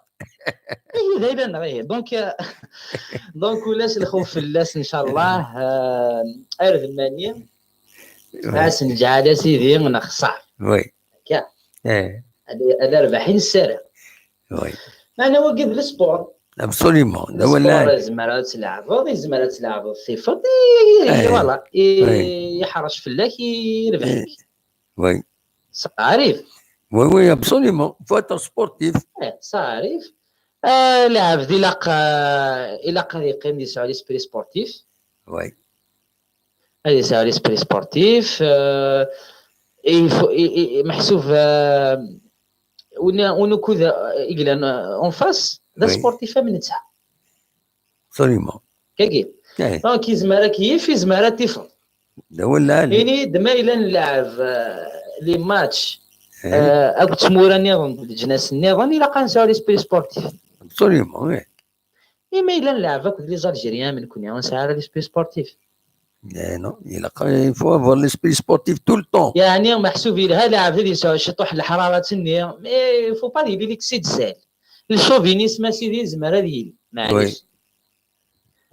إيه، دايلنا، إيه. دونك، دونك، ولاش الخوف في اللاس إن شاء الله. آه، أرض المانية. وي. أسن جعل سيدي نخسر. وي. كا. إيه. هذا، هذا ربحين السارة. وي. أنا وقف السبور. Absolument. السبور يزمر تلعبه، يزمر تلعبه في فضي، إيه. فوالا. إيه، وي. يحرش في الله، يربح. إيه. وي. صاريف. وي، وي، absolument. Faut être sportif. إيه، صاريف. آه، لاعب ذي لاق، آه، إلا قد يقيم دي سعودي سبري سبورتيف. وي. هذه سعودي سبري سبورتيف. آه، يف-، ي-، ي-، محسوب، آه، ون-، ونكو ذا، آه، إقلان، آه، أون فاس، ذا وي. سبورتيف من نتسع. Absolument. كاكي. إيه. دونك يزمر كيف، يزمر تيفر. ده ولا علي. يعني دما إلا نلعب، آه، لي ماتش، إيه. آه، أكو تمورة نظن، الجناس النظن، إلا قان سعودي سبري سبورتيف. Absolument, وي. إما إلا نلعب أكو لي زالجيريان من كوني، ونسعى على لي سبري سبورتيف. إيه، نو، إلا قا-، il faut avoir l'esprit sportif tout le temps. يعني محسوب إلها لاعب ذي يسوي شطوح الحرارة تني، مي فو با يلي ليك سيد سال. الشوفينيزم سيدي يزمر هذه يلي، معليش. وي.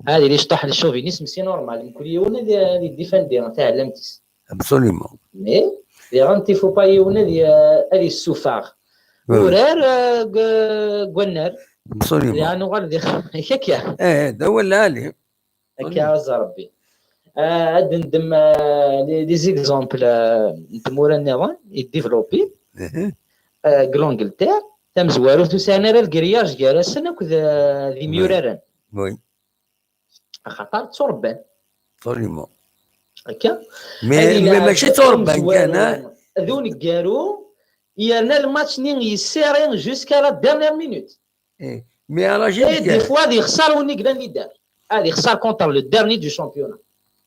هذه اللي شطح للشوفينيزم سي نورمال، كل يوم هذه، هذه ديفاندي تاع علامتيس. Absolument. مي دي غانتي فو با يوم هذه، هذه السفاغ. وي. ورار، آه، ق-، قنار. Absolument. يعني غير دي خ-، هكا. إيه، ده هو اللي عليه. هكا عز ربي. آه، عاد ندم، آه، لي، لي زيكزامبل، آه، ندمو راه نيران يديفلوبي. إيه. آه، كلونجلتير، تمزوارو توسعنا راه الكرياج كارسن أكد، آه، ذي وي. ميورارن. وي. خاطر توربان. Absolument. هكا. مي، هذه مي لاعب ماشي توربان كان، ها؟ ذو نقارو، يرنا الماتش ني يسيري جوسكا لا ديرنيير مينوت. إيه. مي راجل إيه، دي كان. فوا هذه يخسر وني قدام اللي دار. هذه يخسر كونتر لو ديرني دو شامبيونا.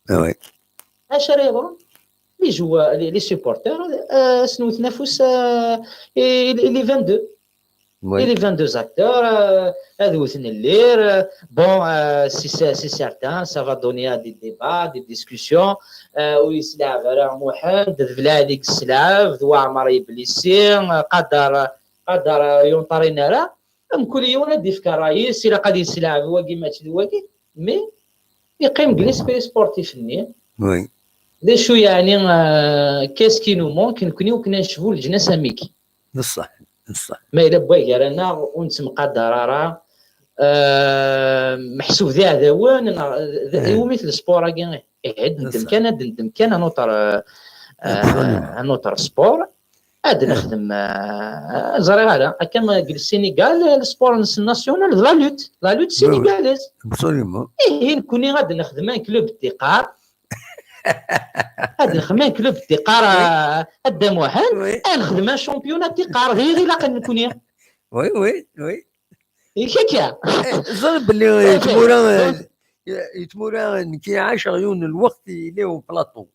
آه، وي. اش راه يظن؟ les joueurs, les, les supporters, euh, snewten afus, euh, et, et les vingt-deux. Oui. Et les vingt-deux acteurs, euh, ad wten llir, euh, bon, euh, c'est, c'est, c'est certain, ça va donner à des débats, des discussions, euh, ur yeslɛab ara Muḥend, d Belɛid i yeslɛab, d Waɛmer i blessé, euh, Qadar, Qadar, euh, ur yenṭerrin ara, mkul yiwen ad d-yefk ṛṛay-is, ilaq ad yeslɛab wagi mačči d wagi, mais yeqqim deg l'esprit sportif-nni. Oui. D acu yeɛni, euh, qu'est-ce qui nous manque, nekni ur k-necbu leǧnas am wigi? D ṣṣeḥ, d ṣṣeḥ. Ma yella n wagar-aneɣ ur nettemqadar ara, euh, meḥsub d iɛdawen, neɣ d, eh, iwumi-t le sport-agi? Ih, ad d-neddem kan, ad d-neddem kan un autre, euh, un autre sport. Ad nexdem, euh, ẓriɣ ara, akka deg Sénégal, le sport-nsen national d la lutte, la lutte sénégalaise. Absolument. Ihi, nekkni ad nexdem un club d tiqqar. Ad nexdem un club d tiqqar, a, a Dda Muḥend, ad nexdem un championnat d tiqqar, d ayen ilaqen nekkni. Oui, oui, oui. Yak akka. Eh, ẓer belli, eh, tmura, eh, tmura, nekk ɛaceɣ yiwen n lweqt yella au plateau.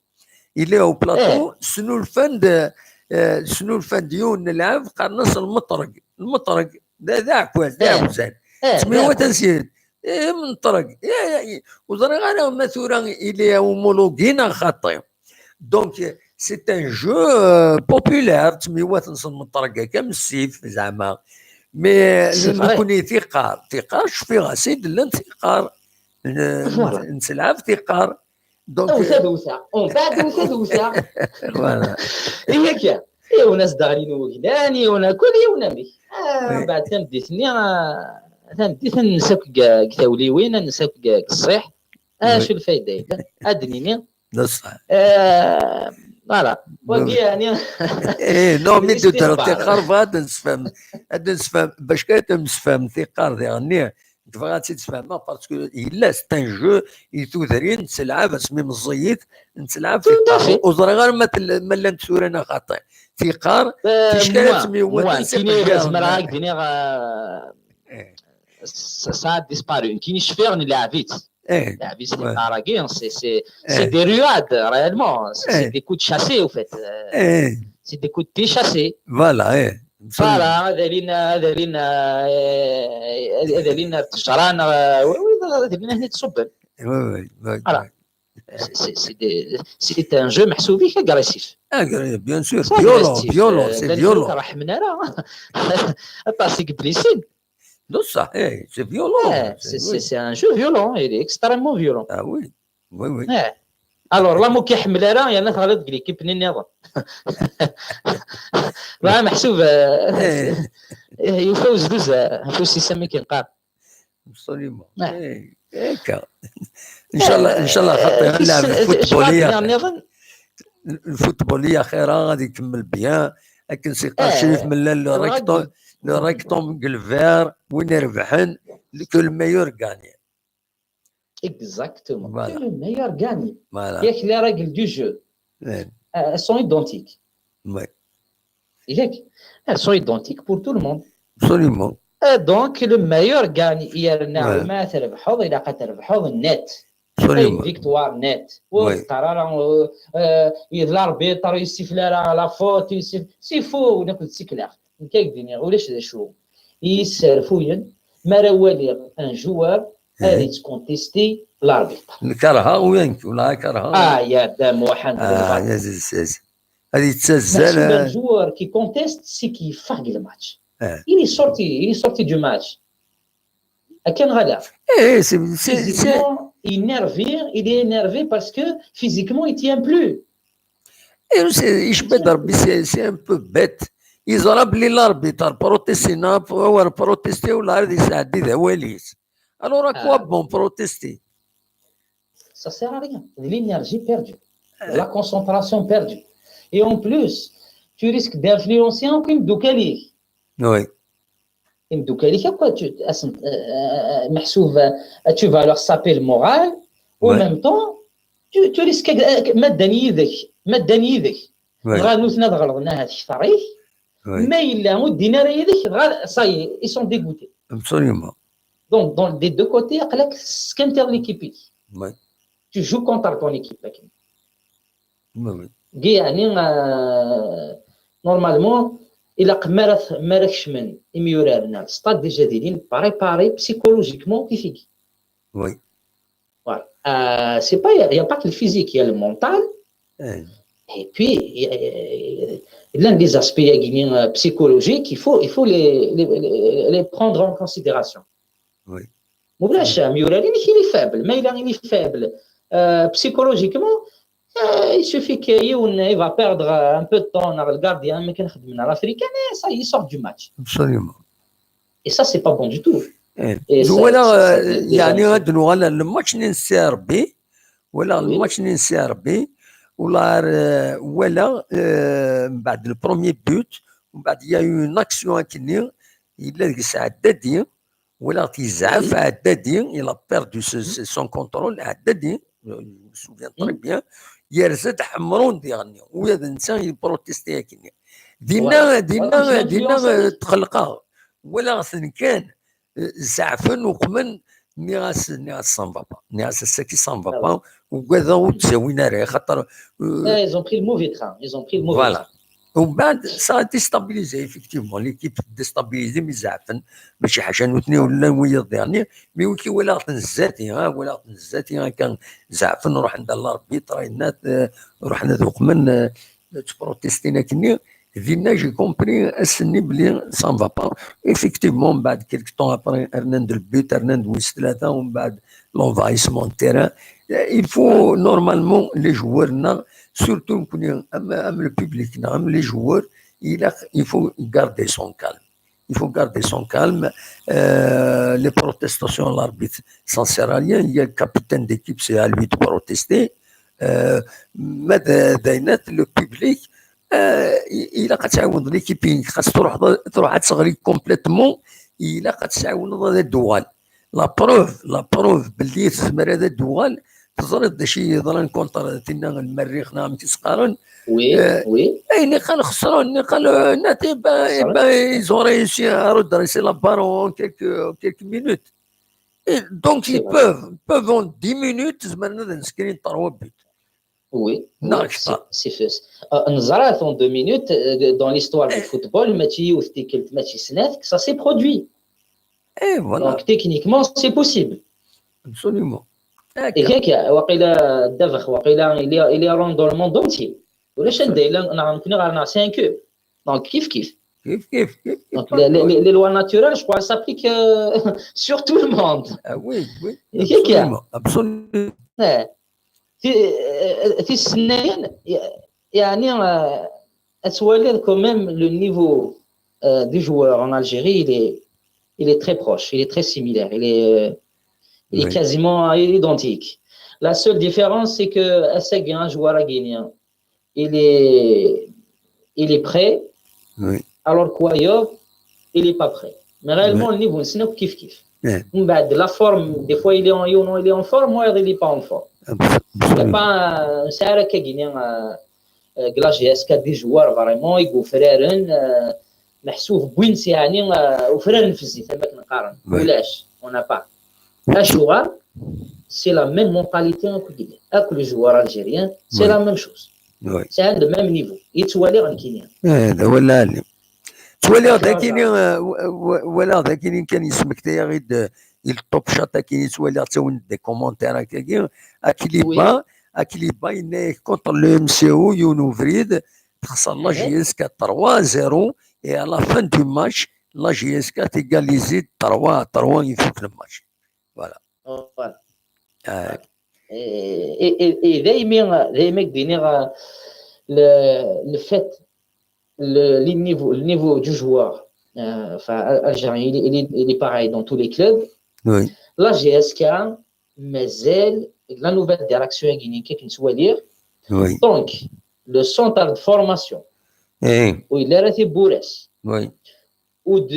Yella au plateau, eh, snulfan-d, eh, snulfan-d yiwen n lɛeb, qqaren-as lmeṭreg. Lmeṭreg, d, d aɛekkaz, d, eh, aɛekkaz. Eh, ttmiwat d aɛekkaz. Ad s-yid. Eh, meṭreg. Ya, ya, ya. Ur ẓriɣ ara ma tura yella homologué neɣ xaṭi. Donc, c'est un jeu, euh, populaire, ttmiwat n lmeṭreg akka am ssif, zeɛma. Mais, c'est vrai, nekkni tiqqar, tiqqar, cfiɣ-as i d-llant tiqqar. N-, voilà, n-, nettlɛab tiqqar. Donc, awta d awta. Umbeɛd awta d awta. Voilà. Ihi akka. Yiwen as-d-ɣlin weglan, yiwen a-, kul yiwen amek. Ah, oui, mbeɛd tameddit-nni, ah, tameddit ad nens akk deg, deg tawliwin, ad nens akk deg, deg ṣṣiḥ. Ah, oui, acu lfayda yellan? Ad d-nini. D ṣṣeḥ. Eh, voilà. Wagi, oui, yeɛni, eh, non, mi d-teddreḍ tiqqar, bɣiɣ ad d-nsefhem, ad d-nsefhem, bac kan ad d-nsefhem tiqqar diɣenni, tebɣa ad tt-id-sfehmeɣ, parce que yella, c'est un jeu i tudrin, nettelɛab asmi meẓẓiyit, nettelɛab tiqqar. Tout à fait. Ur ẓriɣ ara ma tel-, ma llant tura neɣ xaṭi. Tiqqar, eh, ticki ara, moi, ttmiwat, moi, nekkini ad zemreɣ ad k-d-iniɣ, eh, eh, ça, ça a disparu. Nekkini cfiɣ nleɛɛeb-itt. Eh, nleɛɛeb-itt, ouais, tiqqar-agi, c'est, c'est, c'est, eh, des ruades, réellement. C'est, c'est, eh, des coups de chassé, au fait. Euh, eh, c'est des coups de pied chassés. Voilà, eh. Voilà, ad alin, ad alin, eh, ad alin ar ttejra neɣ, eh, oui, oui, ad alin akken ad tt-ṣubben. Oui, oui, oui, voilà. C'est, c'est, c'est des, c'est un jeu meḥsub agressif. Agressif, bien sûr. C'est violent, agressif, violent, euh, c'est violent. Ur ḥemmlen ara. Aṭas i yeblisen. D ṣṣeḥ, eh, c'est violent. Eh, c'est, oui, c'est, c'est un jeu violent, il est extrêmement violent. Ah oui, oui, oui. Eh. Alors, la, ma ur k-iḥemmel ara, yerna teɣliḍ deg l'équipe-nni nniḍen. Voilà, meḥsub, eh, eh, yufa uzduz, eh, afus-is amek i neqqar. Absolument. Eh. Eh, akka. Inchallah, eh, inchallah, xaṭi, eh, ad nlɛeb, eh, lfutbol i axir. Nniḍen? Lfutbol i axir, ad ikemmel bien. Akken si qqar, eh, Crif Mellal, le rectangle, le rectangle vert, win irebḥen, que le meilleur gagne. Exactement. Voilà. Que le meilleur gagne. Voilà. Yak, les règles du jeu, ouais, euh, elles sont identiques. Ouais. Yak, elles sont identiques pour tout le monde. Absolument. Euh, donc, le meilleur gagne. Yerna, ouais, ma trebḥeḍ, ilaq ad trebḥeḍ net. Absolument. Une victoire nette. Ur, ouais, teqqar ara, euh, euh, d l'arbitre, ur yessifel ara la faute, yessif-, c'est faux, nekk d tikleɣ. Nekk ad k-d-iniɣ, ulac d acu i yi-sserfuyen, mi ara waliɣ un joueur ad, eh, yettcontesti l'arbitre. Nkerheɣ, ula d nekk, ula nkerheɣ. Ah, ya Dda Muḥend, ah, lbaṭel. Yes, yes, yes. Ad yettazzal, meḥsub, eh, un joueur qui conteste, c'est qu'il yeffeɣ deg le match. Eh. Il est sorti, il est sorti du match. Akken ɣala. Eh, c'est, c'est, c'est physiquement, il est énervé, il est énervé parce que physiquement, il tient plus. Eh, c'est, icebba-d Rebbi, c'est, c'est un peu bête. Yeẓra belli l'arbitre protesté, neɣ war protesté, wala ad yesɛeddi d awal-is. Alors, à quoi bon protester? Ça sert à rien. De l'énergie perdue. De la concentration perdue. Et en plus, tu risques d'influencer encore imeddukal-ik. Oui. Imeddukal-ik akk, tu, asen-, euh, meḥsub, euh, tu vas leur saper le moral, en même temps, tu, tu risques, euh, ma ddan yid-k, ma ddan yid-k, dɣa nutni ad ɣelḍen ahat kter-ik, ma yella ur ddin ara yid-k, dɣa, ça y est, ils sont dégoûtés. Absolument. Donc, dans, des deux côtés, aql-ak teskantiḍ l'équipe-ik. Ouais. Tu joues contre ton équipe, akken. Oui, oui. Dagi yeɛni, euh, normalement, ilaq mi ara t- mi ara kecmen imyuraren ar stade, déjà d-ilin préparés psychologiquement kif-igi. Oui. Voilà. Euh, c'est pas, il n'y a, y a pas que le physique, il y a le mental. Eh, Et puis, il y a, euh, l'un des aspects, euh, psychologiques, il faut, il faut les, les, les, les prendre en considération. Oui. Moublach, Muralin, il est faible, mais il est faible. Euh, psychologiquement, euh, il suffit qu'il va perdre un peu de temps dans le gardien, mais quand il l'africain, ça, il sort du match. Absolument. Et ça, c'est pas bon du tout. Eh, Et ça, wala, ça, ça, euh, déjà, يعني ça- هاد نوغال الماتش نين سي ار بي ولا Oui. الماتش نين سي ار بي ولا، آه، ولا، آه، من بعد le premier but ومن بعد il y a eu une action هكني الا ديك الساعه دادي ولا تيزعف عدادي il a perdu ce- ce- son contrôle عدادي je me souviens très bien يرزد حمرون ديالني ويا نتا يبروتيستي هكني دينا Voilà. دينا Voilà, c'est دينا l'influence. تخلقها ولا غسن كان زعفن وقمن نيغاس نيغاس سانفابا نيغاس الساكي سانفابا وكذا وتزاوينا راه خاطر Ah, ils ont pris le mauvais train. Ils ont pris le mauvais Voilà. train. ومن بعد ça a déstabilisé effectivement l'équipe déstabilisé mais زعفن ماشي حاجه نوتني ولا ويا ديرني mais وكي ولا غتنزاتي ها ولا غتنزاتي ها كان زعفن روح عند l'arbitre رحنا ذوق من تبروتيستينا كني دينا j'ai compris اسني بلي ça va pas effectivement من بعد quelques temps après رناند le but رناند ويس ثلاثه ومن بعد l'envahissement de terrain il faut normalement les joueurs نا surtout نكون ام ام le public نا ام les joueurs il a- il faut garder son calme il faut garder son calme. Euh, les protestations l'arbitre ça sert à rien il y a le capitaine d'équipe c'est à lui de protester. Euh, mais داينات le public euh, il a l'équipe خاص تروح تروح تغري complètement il a هذا الدوال la preuve la preuve باللي تزمر هذا الدوال تزرد شي يضرن كونتر تينا المريخ نعم تسقارن Oui, Euh, oui. اي نقال خسران نقال ناتي با با ils ont réussi à redresser la barre en quelques quelques minutes. Et donc C'est ils vrai. peuvent peuvent en dix minutes زعما نسكرين trois buts. Oui, oui, Non, je sais c'est pas. C'est fait. Euh, نزرات en deux minutes, euh, dans l'histoire du football, ماشي يوث تيكلت ماشي سنات, ça s'est produit. Et voilà, Donc techniquement, c'est possible. Absolument. Et هكا واقيلا دافخ واقيلا il est il est around dans le monde entier. ولا شان دايلا انا نكون غير cinq. Donc كيف كيف. كيف كيف كيف Donc les, les, les lois naturelles, je crois, s'appliquent euh, sur tout le monde. Ah oui, oui. هكا. Absolument. Absolument. آه. في آه، في السنين يعني آه، اتوالي quand même le niveau euh, des joueurs en Algérie, il est il est très proche, il est très similaire, il est euh, il est Oui. Quasiment identique. La seule différence, c'est que Assegui, un joueur guinéen, il est il est prêt, Oui. alors que Wayob, il est pas prêt. Mais réellement, le niveau, c'est كيف كيف. Ouais. ومن بعد, la forme, des fois il est en, il est en forme, ou il est pas en forme. Il n'y a Absolument. Pas un Sahara qui gagne euh, euh, la G S K des joueurs vraiment يقول فرارن محسوب بوينس يعني وفرارن في الزيت كما كنقارن Oui. ولاش on n'a pas. Acuɣer, c'est la même mentalité avec les joueurs algériens, c'est Oui. La même chose. Oui. C'est le même niveau. يتوالي غنكينيا. هذا هو العالم. توالي هذا ذاكيني ولا ذاكيني كان يسمك تايا غير التوب شات كاين توالي حتى وين des commentaires هكاكي اكليبا اكليبا ينايك contre le M C O يونو فريد تخسر la G S K trois zéro et à la fin du match la G S K تيغاليزي trois trois يفوت le match. Voilà. Voilà. آه. Et, et, et, et دايما دايما كديني le, le fait le, le niveau le niveau du joueur euh, enfin algérien il est, il est, il est pareil dans tous les clubs. Oui. La G S K مازال la nouvelle direction كي كنت نتوالير. Oui. Donc le centre de formation ايه ويلا راه تيبوراس oui. ود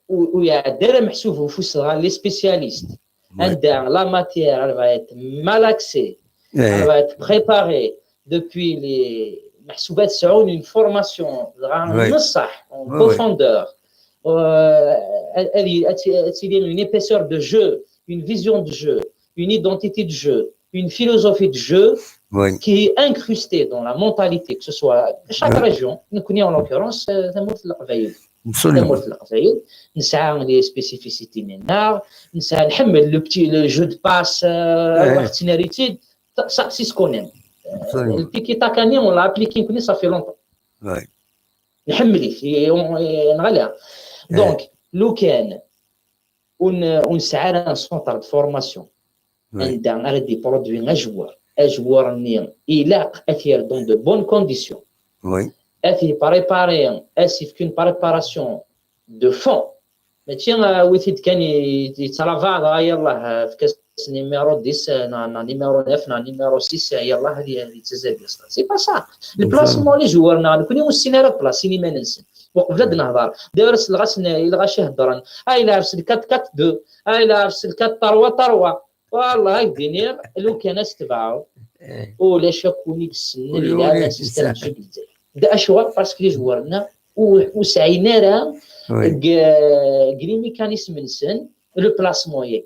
ويعدى راه محسوب وفوس les spécialistes. Oui. عندها la matière, elle va être mal axée, elle ايه va être préparée depuis les محسوبات سعون une formation Oui. نصح en Oui, oui. profondeur. Euh, elle, elle, elle, elle a une épaisseur de jeu, une vision de jeu, une identité de jeu. une philosophie de jeu qui est incrustée dans la mentalité, que ce soit chaque région, nekkni en l'occurrence, euh, tamurt n Leqbayel. Tamurt n Leqbayel, nesɛa les spécificités-nneɣ, nesɛa, nḥemmel le petit, le jeu de passe, euh, c'est ce qu'on aime. Euh, le tiki-taka-nni, on l'a appliqué, ça fait longtemps. Nḥemmel-it, nɣala. Donc, lukan ur nesɛi ara un centre de formation anda ara d-iproduit ajewwur, ajewwur-nni ilaq ad t-yerr dans de bonnes conditions, ad t-yepréparer, ad s-yefk une préparation de fond. Mačči, ah, wi t-id kan yettṛabaɛ, dɣa yallah, ah, efk-as numéro dix, ah, neɣ, neɣ numéro neuf, neɣ numéro six, ah, yallah, ad y-, ad yettazal d aṣṭan. C'est pas ça. Le placement, les joueurs, neɣ nekkni ur nessin ara ad placin iman-nsen. Uqbel ad nehḍer, d'ailleurs, s lɣaci heddren, ah, il a reçu le quatre quatre deux, ah, il a reçu le quatre trois trois. Wallah, ad k-d-iniɣ, lukan ad s-tebɛeḍ, ulac akk win i yessnen l'idée d'un système de jeu deg Lezzayer. D acuɣer? Parce que les joueurs-nneɣ ur, ur sɛin ara deg, deg les mécanismes-nsen le placement-agi.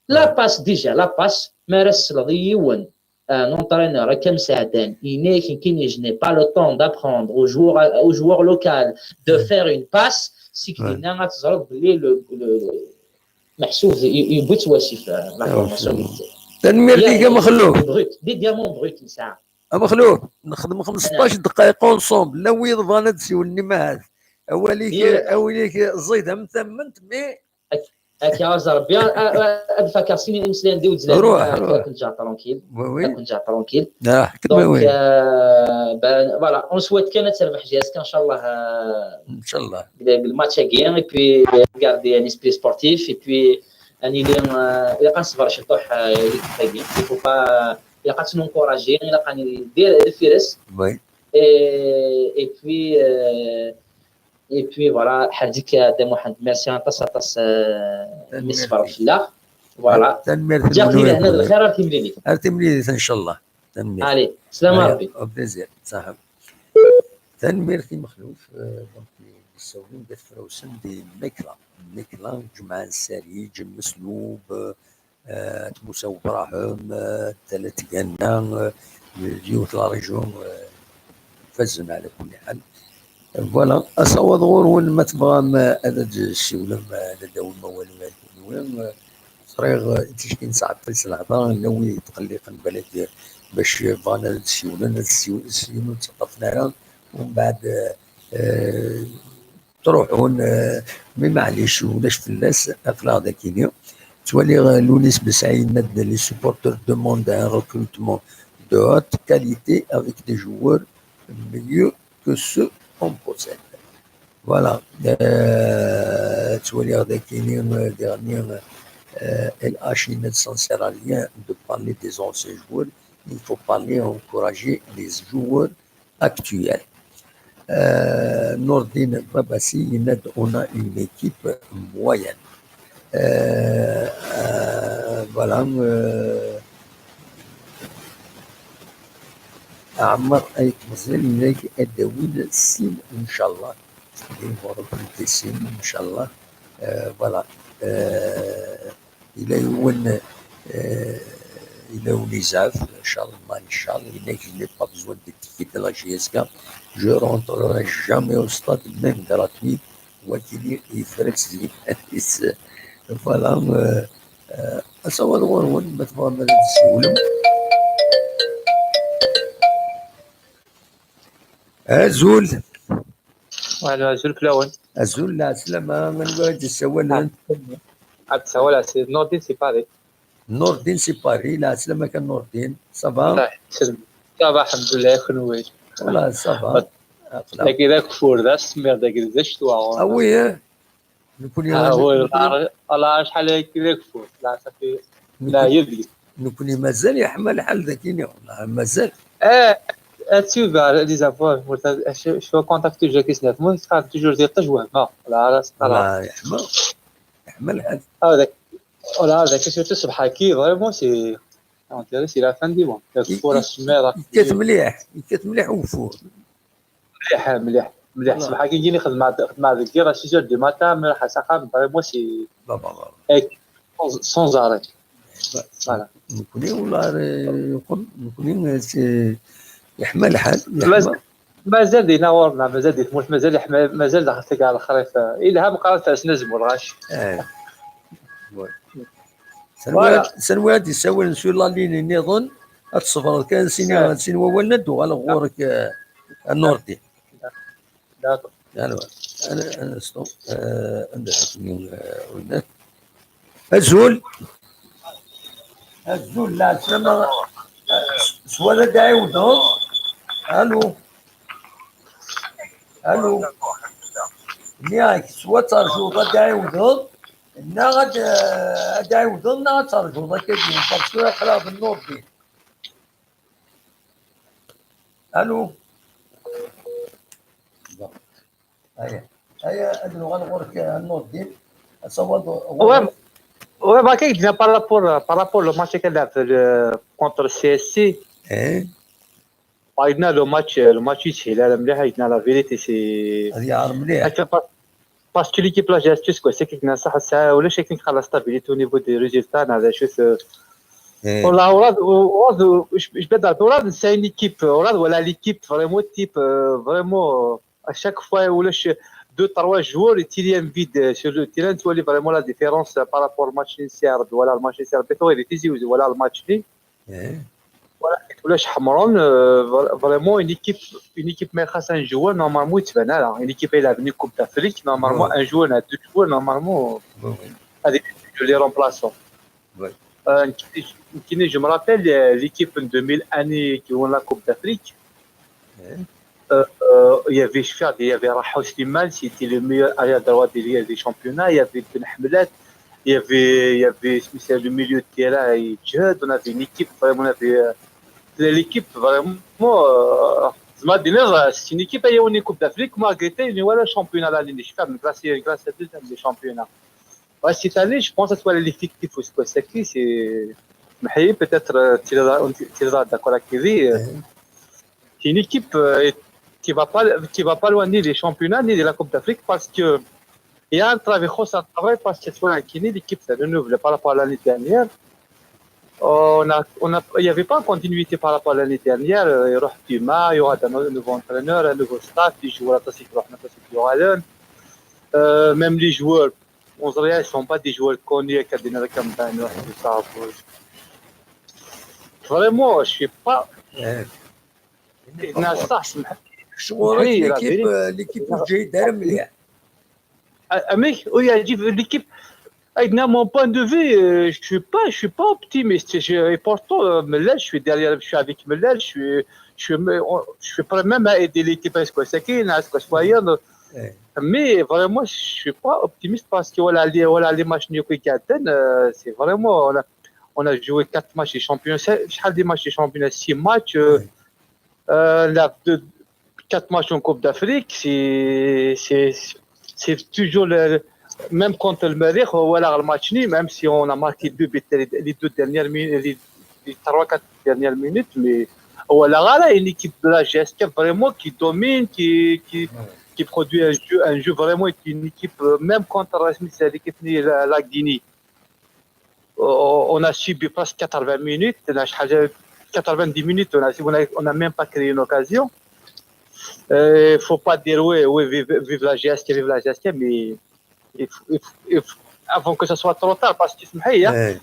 La passe, déjà, la passe, mi ara tesleḍ i yiwen, un entraîneur, akka mseɛdan, yenna-yak, nekkini, je n'ai pas le temps d'apprendre au joueur, au joueur local de faire une passe, seg dinna ad teẓreḍ belli le, le, meḥsub yewwi-tt wasif, euh, la formation. Tanemmirt-ik a Mexluf. Brut, des diamants bruts nesɛa. A Mexluf, nexdem xmesṭac dqayeq ensemble. La wid bɣan ad d-siwlen, imahat. Awal-ik, awal-ik ẓid am tamment, mais akka, aẓ Rebbi, ad fakeɣ sin imeslayen d iwezlan. Ruḥ, ruḥ. Ad ken-ǧǧeɣ tranquille. Oui, oui. Ad ken-ǧǧeɣ tranquille. Donc, euh, ben, voilà, on souhaite kan ad terbeḥ J S K, inchallah, euh, inchallah, deg, deg le match-agi, et puis, euh, garder un esprit sportif, et puis, ad nili, euh, ilaq ad nṣber ciṭuḥ, euh, i l'équipe-agi. Il faut pas, ilaq ad tt-nencourager, ilaq ad nili deffir-s. Oui. Et, et puis, euh, Et puis voilà, ḥerz-ik a Dda Muḥend, merci aṭas, aṭas, euh, mi ṣebreḍ fell-aɣ. Voilà. Tanemmirt. Ǧǧiɣ-k di lehna d lxir, ar timlilit. Ar timlilit, inchallah. Tanemmirt. Allez, slama Rebbi. Au plaisir. Saḥa. Tanemmirt i Mexluf, euh, donc, yessawlen At Frawsen di Mekla. Mekla, Ǧemɛa n Sariǧ, Meslub, euh, At Musa Ubrahem, euh, Tala Tganna, euh, d yiwet la région, euh, fazen ɛla kulli ḥal. Voilà, asawaḍ ɣur-wen, ma tebɣam, euh, ad d-tessiwlem, euh, ad d-tawim awal-nwen, euh, ẓriɣ, euh, ticki nesɛeṭṭel s lehḍra, llan wid yetqelliqen balak, euh, bac bɣan ad d-siwlen, ad d-siwlen, ur ttaṭṭafen ara, umbeɛd, euh, euh, ttruḥun, euh, mais maɛlic, ulac fell-as, aql-aɣ dakini. Ttwaliɣ, euh, Lounis Besɛi yenna-d, les supporters demandent un recrutement de haute qualité avec des joueurs mieux que ceux qu'on possède. Voilà. Euh, ttwaliɣ dakini, euh, dernier, euh, L H yenna-d, ça ne sert à rien de parler des anciens joueurs, il faut parler, encourager les joueurs actuel. Euh, Nourdine Babassi, il a, on a une équipe moyenne. Euh, euh, voilà. Euh, Ammar Ayt Meẓyan, il a dit, ad d-awin sin, inchallah. Ad d-awin sin, inchallah. Euh, voilà. Euh, Il a eu une, euh, il a eu les œuvres, inchallah, inchallah. Il a dit, je n'ai pas besoin de ticket de la J S K. Je rentrerai jamais au stade, même gratuit. Wakili yefra-tt di. Voilà, euh, euh, asawaḍ ɣur-wen, ma tebɣam ad d-tessiwlem. Azul. Wala, azul fell-awen. Azul, lɛeslama, anwa i d-yessawalen? Ah, ad d-sawaleɣ, c'est Nourdine si Paris. Nourdine si Paris, lɛeslama kan Nourdine. Ça va? Ça va, alḥemdulillah, kenwi? Wala, ça va. Dagi d ageffur, d asemmiḍ, dagi d ccetwa. Ah oui, eh? Nekkni, ah, oui, nekkni, Allah, acḥal akka d ageffur. La, ça fait, la, nekkni, yebli. Nekkni mazal yeḥma lḥal dagi, neɣ mazal. Eh, ad tuba, les enfants, je, je contacte toujours Kisnaf. Moi, je toujours des tâches, ouais, non, la, la, la. Allah yeḥma, yeḥma lḥal. Ah, dak, voilà, dak, surtout, ṣṣbeḥ-agi, vraiment, c'est, on dirait, c'est la fin du monde. Ageffur, asemmiḍ, yekkat mliḥ, yekkat mliḥ ugeffur. Mliḥ, mliḥ, mliḥ. Ṣṣbeḥ-agi yini xedmeɣ, xedmeɣ deg yiḍ à six heures du matin, mi ruḥeɣ s axxam, vraiment, c'est, eh, sans, sans arrêt. Voilà. Nekkni wala yeqqel, nekkni yeḥma lḥal. Mazal dina ɣur-neɣ, mazal di tmurt, mazal yeḥma, mazal daxel tagi ɣer lexrif. Ilha meqqar ad fersen azemmur ɣac. Tanwiɛt yessawalen s la ligne nniḍen, ad tṣebreḍ kan sin, sin wawalen ad d-uɣaleɣ ɣur-k, a Nurdin. D'accord. Azul. Azul, lɛeslama. S wala d-ɛiwdeḍ. Alu. Alu. Nniɣ-ak, s wa terjuḍ ad d-ɛiwdeḍ, neɣ ad d-ɛiwdeḍ, neɣ ad terjuḍ akka din, parce que aql-aɣ d Nurdin. Alu. Aya, aya, ad nuɣal ɣur-k a Nurdin. Asawaḍ. Ouais, ouais, bah, kif par rapport, par rapport le match qu'elle a fait le, contre C S C. Eh. Aïdna le match, le match ici, là, la vérité, c'est. Ad yeɛreḍ mliḥ. Parce que l'équipe, là, j'ai astuce, quoi. C'est qu'il y a ça, ça, ou le chacun qui a la stabilité au niveau des résultats, là, je suis. Voilà, on a, on a, je, je peux dire, on a, c'est une équipe, on a, voilà, l'équipe, vraiment, type, euh, vraiment, euh, à chaque fois, où le deux, trois joueurs, il y a un vide sur le terrain, tu vois vraiment la différence par rapport au match initial, voilà, le match initial, voilà, le match. Voilà, ولاش حمران, euh, vraiment une équipe, une équipe ما خاصها un joueur normalement يتبان لها. Une équipe elle a venu Coupe d'Afrique, normalement un joueur, deux joueurs normalement. هذيك les remplaçants. Euh, كاين, je me rappelle, euh, l'équipe en deux mille un qui won la Coupe d'Afrique. Euh, euh, il y avait Shfad, il y avait Rahou Slimane, c'était le meilleur arrière droit derrière les championnats. Il y avait Ben Hmlad, il y avait, il y avait, c'est le milieu de terrain, et Djihad, on avait une équipe, vraiment, on avait, euh, l'équipe, vraiment, euh, c'est une équipe, il y a une Coupe d'Afrique, malgré tout, il y a le championnat là, les championnats. Ouais, cette année, je pense que l'effectif, c'est quoi, c'est qui, c'est, peut-être, euh, tu seras d'accord avec lui, euh, c'est une équipe, euh, qui va pas, qui va pas loin ni des championnats, ni de la Coupe d'Afrique, parce que il y a un travail, un travail, parce que c'est une équipe, ça renouvelé par rapport à l'année dernière. On a, on a, il n'y avait pas de continuité par rapport à l'année dernière. Euh, il y aura Tima, il y aura un nouveau entraîneur, un nouveau staff, les joueurs, il y aura, euh, même les joueurs, on dirait, ils sont pas des joueurs connus, كدينا كم بانوا، tout ça. Vraiment, je suis pas. L'équipe, l'équipe جاي داير مليح. Amek, oui, l'équipe. Aïdna, mon point de vue, euh, je suis pas, je suis pas optimiste. Je, et pourtant, euh, Mellal, je suis derrière, je suis avec Mellal, je suis, je suis, je suis prêt même à aider l'équipe à ce que c'est qui, à ce que soit. Mais vraiment, je suis pas optimiste parce que voilà, les, voilà, les matchs, euh, c'est vraiment, on a, on a joué quatre matchs de championnat, شحال des matchs de championnat, six matchs, euh, euh, la, deux, quatre matchs en Coupe d'Afrique, c'est, c'est, c'est toujours le, même contre le Merrikh, voilà, le match nul, même si on a marqué deux buts, les, les deux dernières minutes, les, les trois, quatre dernières minutes, mais voilà, voilà, une équipe de la G S K vraiment qui domine, qui, qui, qui produit un jeu, un jeu vraiment, une équipe, euh, même contre la, la Guinée. Euh, on a subi presque quatre-vingts minutes, on a, quatre-vingt-dix minutes, on a, on a, on a même pas créé une occasion. Il, euh, faut pas dire, oui, oui, vive, vive la G S K, vive la G S K, mais il faut, il faut, il faut, avant que ce soit trop tard, parce que,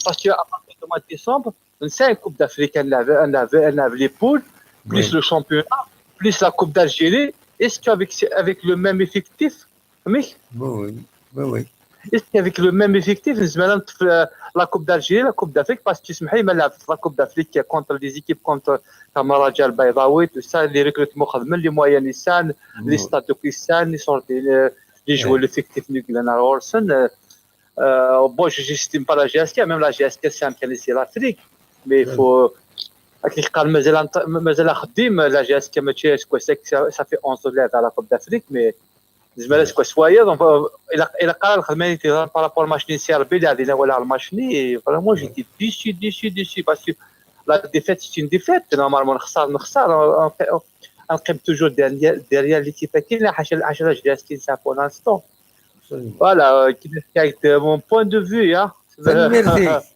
parce que à partir du mois de décembre, on sait, la Coupe d'Afrique, on avait, on avait, on avait les poules, plus le championnat, plus la Coupe d'Algérie. Est-ce qu'avec, avec le même effectif, mais oui, oui, oui. Est-ce qu'avec le même effectif, نزمر نطفي la Coupe d'Algérie, la Coupe d'Afrique, parce que تسمحي ما لعبت la Coupe d'Afrique contre les équipes contre Kamaraja, Al Baydawi, tout ça, les recrutements, les moyens, les stades, les stades, les, les joueurs, l'effectif, euh, bon, je n'estime pas la G S K, même la G S K, c'est un, c'est l'Afrique, mais il faut, مازال، مازال خديم la G S K, ça fait onze ans à la Coupe d'Afrique, mais زعما سكوا سوايض، الا، الا قرا الخدمه اللي تيهضر par rapport match ني سي ار بي اللي عندنا ولا الماتش ني، vraiment j'étais déçu, déçu, déçu, parce que la défaite c'est une défaite, normalement نخسر، نخسر، نقيم toujours derrière l'équipe كاين حاجه، حاجه لا جي اس كي سا pour l'instant. Voilà, كيما حكيت, mon point de vue, hein. تنميرتي،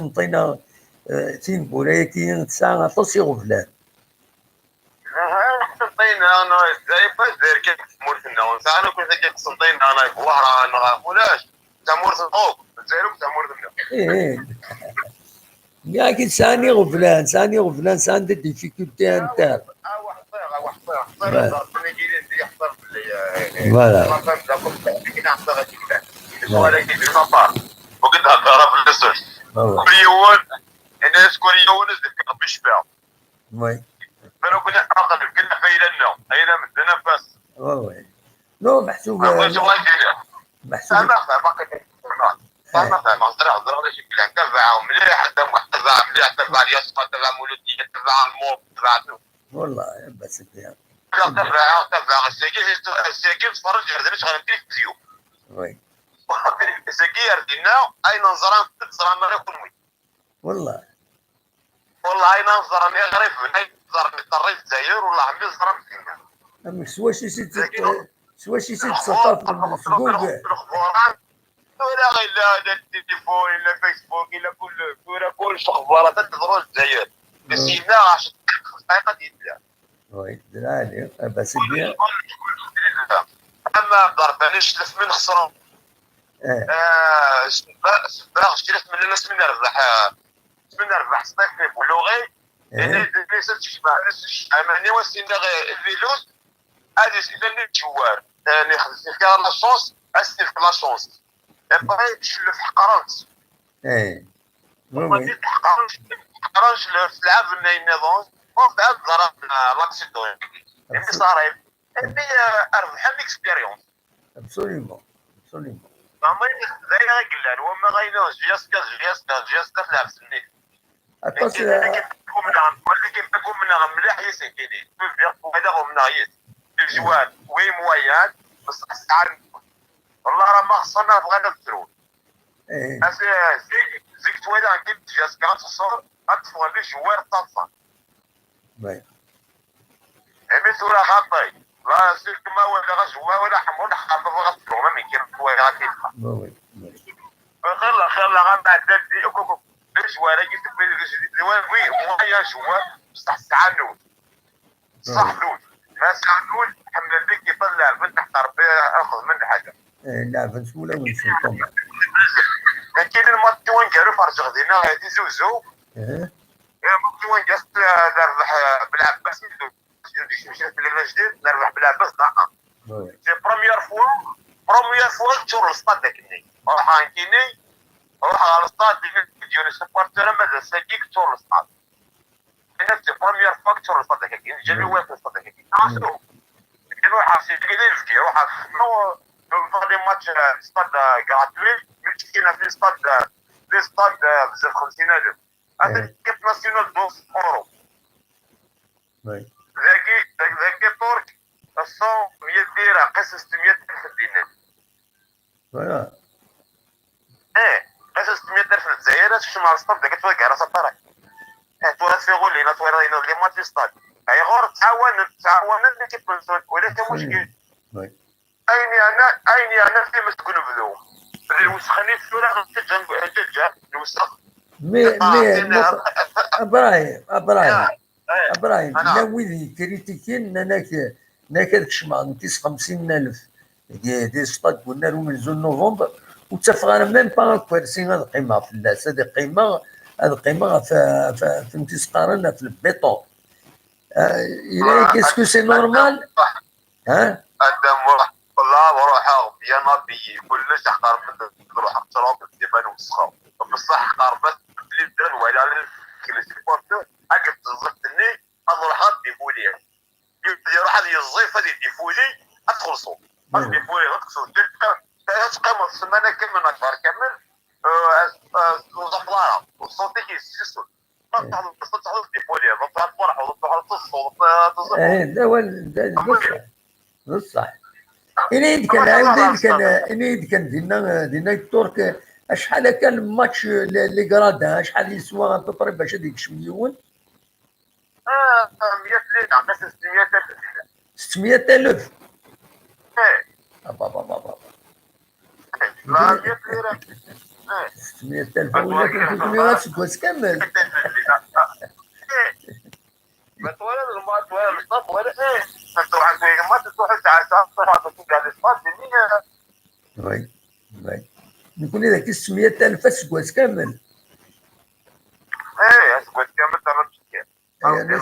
Qsenṭina, eh, tineggura-agi tesɛa aṭas iɣeblan. Aha, Qsenṭina, no, Lezzayer, pas Lezzayer kan, tmurt-nneɣ. Nesɛa nekkni tagi Qsenṭina, neɣ Wehran, neɣ ulac. Tamurt-nneɣ akk. Lezzayer akk tamurt-nneɣ. Ih, ih. Nniɣ-ak-id sɛan iɣeblan, sɛan iɣeblan, sɛan des difficultés internes. Awa ḥṣiɣ, awa ḥṣiɣ. Ḥṣiɣ. Voilà. Ḥṣiɣ belli, eh, voilà. Ma fehmeḍ akk, akken ḥṣiɣ akken kan. Voilà. Lecɣal-agi di Qatar. Ur k-d-hedder ɣef leṣel. Voilà. Kul yiwen, yenna-yas kul yiwen ad d-yefk Rebbi ccfa. Oui. Pero kul aql-, kul ɣef ayla-nneɣ, ayla medden af ass. Oui, oui. Non, meḥsub, meḥsub. Fehmeɣ, fehmeɣ, fehmeɣ. Fehmeɣ, fehmeɣ. Ẓriɣ, ẓriɣ d acu yellan. Tabaɛeɣ mliḥ, tabaɛeɣ mliḥ, tabaɛeɣ Yasma, tabaɛeɣ Muludya, tabaɛeɣ Lmut, tabaɛeɣ. Wallah, a Sidi. Tabaɛeɣ, tabaɛeɣ. Ass-agi, ass-agi, nettferrij ar din, ttɣennin tilifizyu. Oui. Ass-agi ar dinna, ayen neẓra, ur t-teẓram ara kunwi. Wallah. Wallah, ayen neẓra iɣriben, ayen neẓra iṭerri Lezzayer, wallah, mi ẓran dinna. Amek, s wacu i s-id-, s wacu i s-id-ttaṭṭafen seg ugar? Lexbarat, tura illa la tilifun, illa Facebook, illa kullec, tura kullec lexbarat ad teḍru Lezzayer. Bes yella ɛecra dqayeq ad yedda. Oui, d lɛali, a Sidi. Ama ḍerban iclef mi nexṣer. Eh. Ah, sebba, sebba, iclef mi nella asmi nerbeḥ, ah, asmi nerbeḥ sṭif n Buluɣi, eh, ini d-, d-, d-, amani wa sinna, eh, lvilus, ad isilal n tjewwar. يعني خدمتي فيها la chance، اسني في la chance. ابغي تشلف حقرنت. ايه. Oui, ما oui. تحقرنش، حقرنش في لعب الناينضون. ومن بعد ضرب l'accident. يعني صاري. يعني اربح l'expérience. Absolument. Absolument. فما دايره قلان وما غينو جياسكا جياسكا جياسكا في لعب سنين. Aṭas. كيما تقول منها، كيما تقول منها مليح يسكيني. هذا هو منها يس. الجوان وي مويان. بصح ساعه والله راه ما خصنا بغينا نترو. ايه. زيك زيك تويدا كي جياسكا تصور. اطفال لي جوار طاطا. Oui. عملت ولا خاطي. لا سير كما ولا غزوة ولا حمر ولا حافظ غسلو ما من كيف ولا غادي يبقى. Oui, oui, oui. خير لا خير لا غنبعد دي كوكو. ليش ولا قلت لك بين الجديد اللي وين وين هو يا جوار. بصح سعنود. صح نود. ما سعنود. حمل بك يطلع من تحت ربي. اخذ من حاجه. إيه، لا بنت ولا ونسي طبعا. لكن الماتش وين قالوا فرج غدينا غادي زوزو. إيه. الماتش وين قاس نربح بالعباس. مشيت في الليل جديد نربح بالعباس لا. Oui. سي بروميير فوا. بروميير فوا تشور الستاد داك الني. روح انكيني. روح على الستاد ديال سوبورتر مازال ساكيك تشور الستاد. انا سي بروميير فوا تشور الستاد داك الني جامي واقف الستاد داك الني. عرفتو؟ كان واحد سي كي لي زكي روح نو. نو لي ماتش ستاد غراتوي. مشينا في ستاد. لي ستاد بزاف خمسين الف. هذا كيف ناسيونال دوز اورو. Oui. ذاكي ذاكي ترك. الصوم مية ديرة قصص مية ألف دينار. Voilà. ايه. قصص مية ألف الجزائر تشمع الصوم داك توقع راسها طرك. ايه تو راسي غولي لا توير لي ماتش ستاد. هي غور تعاون تعاون اللي كيف ولا كان مشكل. Oui. عيني انا عيني انا في مسكون بذو. اللي وسخني السورة تجا تجا الوسخ. Mais mais ابراهيم ابراهيم ابراهيم لا ويد يكريتيكين انا ك انا كتشمع نتيس خمسين الف دي دي ستاد قلنا له من زون نوفمبر. وتفغر ميم با كويرسي هذا قيمه في الناس هذه قيمه هذه قيمه في في نتيس قارن في البيطون. الا كيسكو سي نورمال؟ ها؟ ادم روح والله وروحها بيان ابيي كلش حقر من روح تروك ديما نوسخه. بصح حقر بس بلي دان ولا لي سيبورتور. هاك تزقتني. اضرحات ديفولي. يروح هذه الزيف هذه ديفولي. اتخلصوا. ديفولي غتخلصوا. تقام السمانه كامل نهار كامل. وزفلاره وصوتي كيسكسو. ايه لا وال بصح بصح. الا يد كان عاود الا كان الا يد كان دينا دينا الترك. شحال كان الماتش لي غرادا شحال يسوى ابوبري باش هذيك شمليون؟ مية ليره. ستمية الف. ستمية الف. ايه. بابا بابا. لا مية ليره. ايه. ستمية الف ولا ثلاثمية الف سكواس كامل. ما تولى الماء تولى الصف ولا ايه. انتوا عندكم ما تروحوا ساعه ساعه تروحوا تقول على الصف. وي وي. نكون اذا كي ستمية الف سكواس كامل. ايه سكواس كامل ترى. انا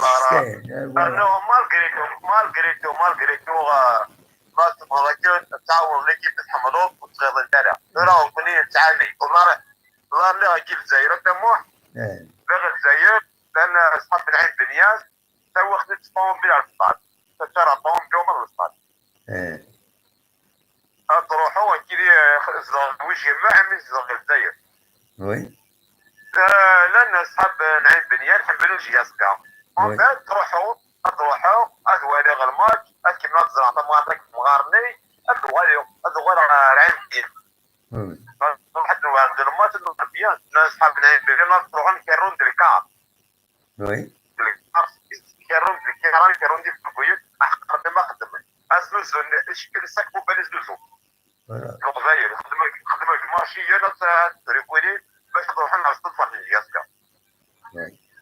مالغري تو مالغري تو مالغري تو. ما تبغى تعاون ليكيب تحملوك وتغيظ الدرع. راهو كوني تعاني والله. والله لا كي الجزائر طموح. لا الجزائر. لان اصحاب العين بنياس. تا واخد الطوموبيل على الصاد. تا راه طوموبيل جوه الصاد. تروحوا كي وجه ما عمي زغ الجزائر. وي. لان اصحاب نعيم بنيان حملوا جياسكا. ومن بعد تروحوا تروحوا. هذا هو غير الماتش. كيما تزرع طماطك مغارني. هذا هو هذا هو راه عين بنيان. واحد واحد الماتش نروح بيان. اصحاب نعيم بنيان تروحوا نكرون ديال الكار. وي. كيرون كيرون كيرون دي في البيوت. احقر ما خدم. اسمو زون شكل ساك وبالي زوزو. القبايل خدموا خدموا الماشيه ناس ريكولي. باش نروحوا نعرفوا الفرق ديالك.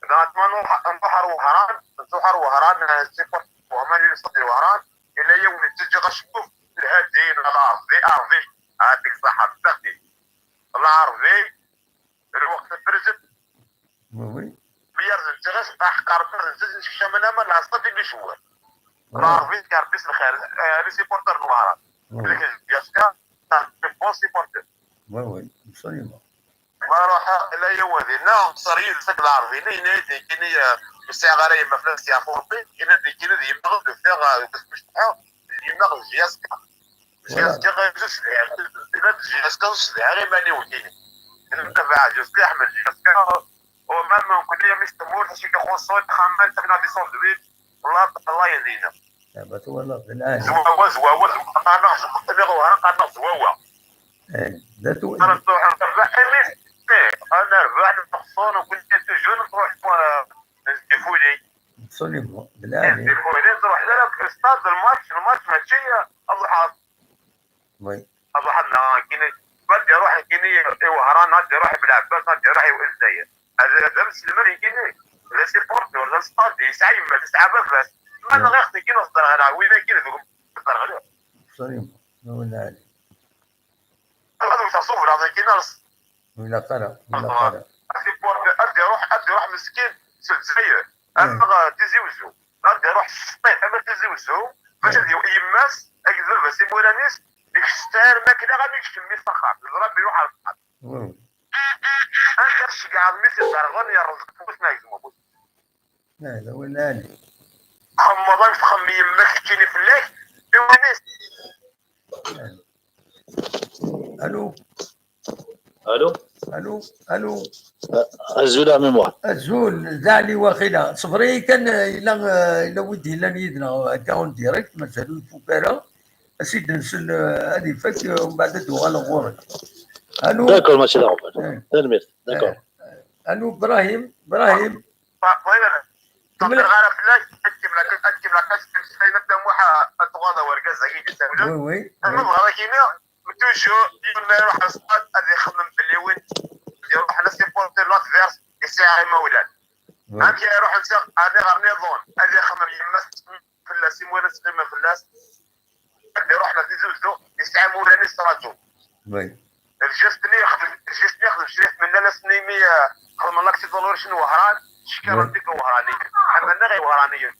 دابا نروح نروح وهران نروح وهران سيبورت. وهما اللي صدي وهران. الا يوم تجي غشوف الهادين العربي عربي. يعطيك الصحه بزاف. العربي. الوقت برزت. وي. بيار زوج غاس احقر برزت نشكشا من اما العصا في بشوار. راه فين كاربيس الخير. لي سيبورتر نوارا. Zik J S K, un bon supporter. Oui, oui, absolument. Ma ruḥ la yawa dinna, ṣṣar yid-s akked Lɛerbi-nni, yenna-yi-d nekkini, ur sɛiɣ ara yemma fell-as yeɛfu Rebbi, yenna-d nekkini d yemma de faire, de faire, d yemma d J S K. J S K ur ssedhiɣ, yenna-d J S K ur ssedhiɣ iman-iw nekkini. Ntabaɛ J S K, iḥemmel J S K, u même nekkni mi s tmurt, acu i ixuṣṣen, axxam-a, netta-neɣ di sandwich, والله الله يهدينا. Daba twalaḍ d lɛali. Zwawa, zwawa, zwawa, qqaren-aɣ, qqaren-aɣ zwawa. Eh, d atu. Ara nruḥ nerbeḥ, imi, eh, ad nerbeḥ, nexṣer, nekkni toujours nruḥ, eh, nesdifuli. Absolument, d lɛali. Nesdifuli, nruḥ d ara deg stade, lmatch, lmatch mačči, eh, aḍuḥ. Oui. Aḍuḥ, neɣ nekkini, ad iruḥ nekkini i Wehran, ad iruḥ i Belɛebbas, ad iruḥ i Lezzayer. Hada d amselman nekkini, d asupporter, d astadi, yesɛa yemma-s, yesɛa baba-s. Ma nɣiɣ-t nekkini, ẓẓreɣ ɣer win-agi deg ẓẓreɣ ɣer. Absolument. D awal lɛali. Ad wteɣ s ublaḍ-agi neɣ s Ur ilaq ara, ur ilaq ara. Asupporter, ad iruḥ, ad iruḥ meskin s Lezzayer. Ama ɣer Tizi Wezzu. Ad iruḥ s ssṭiḥ ama Tizi Wezzu. Bac ad yewwi yemma-s, akked baba-s, imawlan-is, deg sstar, makla, ad yekcem mmi s axxam. Neẓra belli iruḥ ɣer ssxar. Oui. Amek ad tceggɛeḍ mmi-s iderɣen yerreẓ ufus n agzem ufus? Ah, d awal lɛali. Txemmeḍ amek txemmem yemma-k keččini fell-ak, iwani. Allô. Allô. Allô. Allô. Azul a mémoire. Azul, d Ali waqila. Ṣebri kan, eh, yella, eh, yella wid yellan yid-neɣ akka en direct, mazal ur ifuk ara. Ad s-id-nsel, eh, ad ifak, eh, umbeɛd ad d-uɣaleɣ ɣur-k. Allô. D'accord, mačči d aɣbel. Eh. Tanemmirt. D'accord. Allô, Brahim, Brahim. Ṭṭebbiɣ ara fell-ak, ad kem-laqas, ad kem-laqas, ad tuɣaleḍ wergaz-agi d-isawlen. Oui, oui. Ama bɣiɣ ad ak-iniɣ, toujours, yiwen ma iruḥ ɣer ṣṣad, ad ixemmem belli win d-iruḥen ad supporter l'adverse, yesɛa imawlan. Amek ara iruḥ netta, aniɣer niḍen, ad ixemmem yemma-s fell-as, imawlan ttqimmen fell-as, ad iruḥ la Tizi Wezzu, yesɛa imawlan-is ttṛaǧun. Oui. Lǧest-nni yexdem, lǧest-nni yexdem Crif Mennal ass-nni mi, eh, xedmen l'accident n Wehran, cekkren deg Wehraniyen. Ḥemmlen-aɣ Iwehraniyen.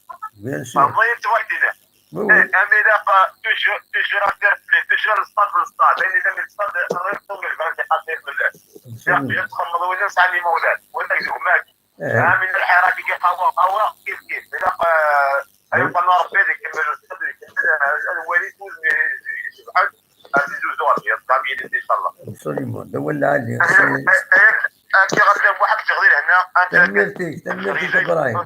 Bien sûr. Tfehmeḍ-iyi-d tura d-iniɣ? Oui, oui. Am ilaq, eh, toujours, toujours ad fair play, toujours le stade, le stade. Ayen yellan di le stade, rriɣ-t i lbank iqaṭi fell-as. Ilaq Absolument. Txedmeḍ win sɛan imawlan, wala deg gma-k. Eh, Am ilaq lḥir-agi qawa, qawa, kif kif. Ilaq, eh, ayweq-nni Rebbi ad ikemmel, ad ikemmel, eh, ad nwali tudmi icebḥen, ad tizuzu Rebbi, ad yili, inchallah. Absolument. D awal lɛali. Ayen, ayen, ayen, akka ɣef lmuḥ ad ǧǧeɣ di lehna, anta Tanemmirt-ik, tanemmirt-ik a Brahim.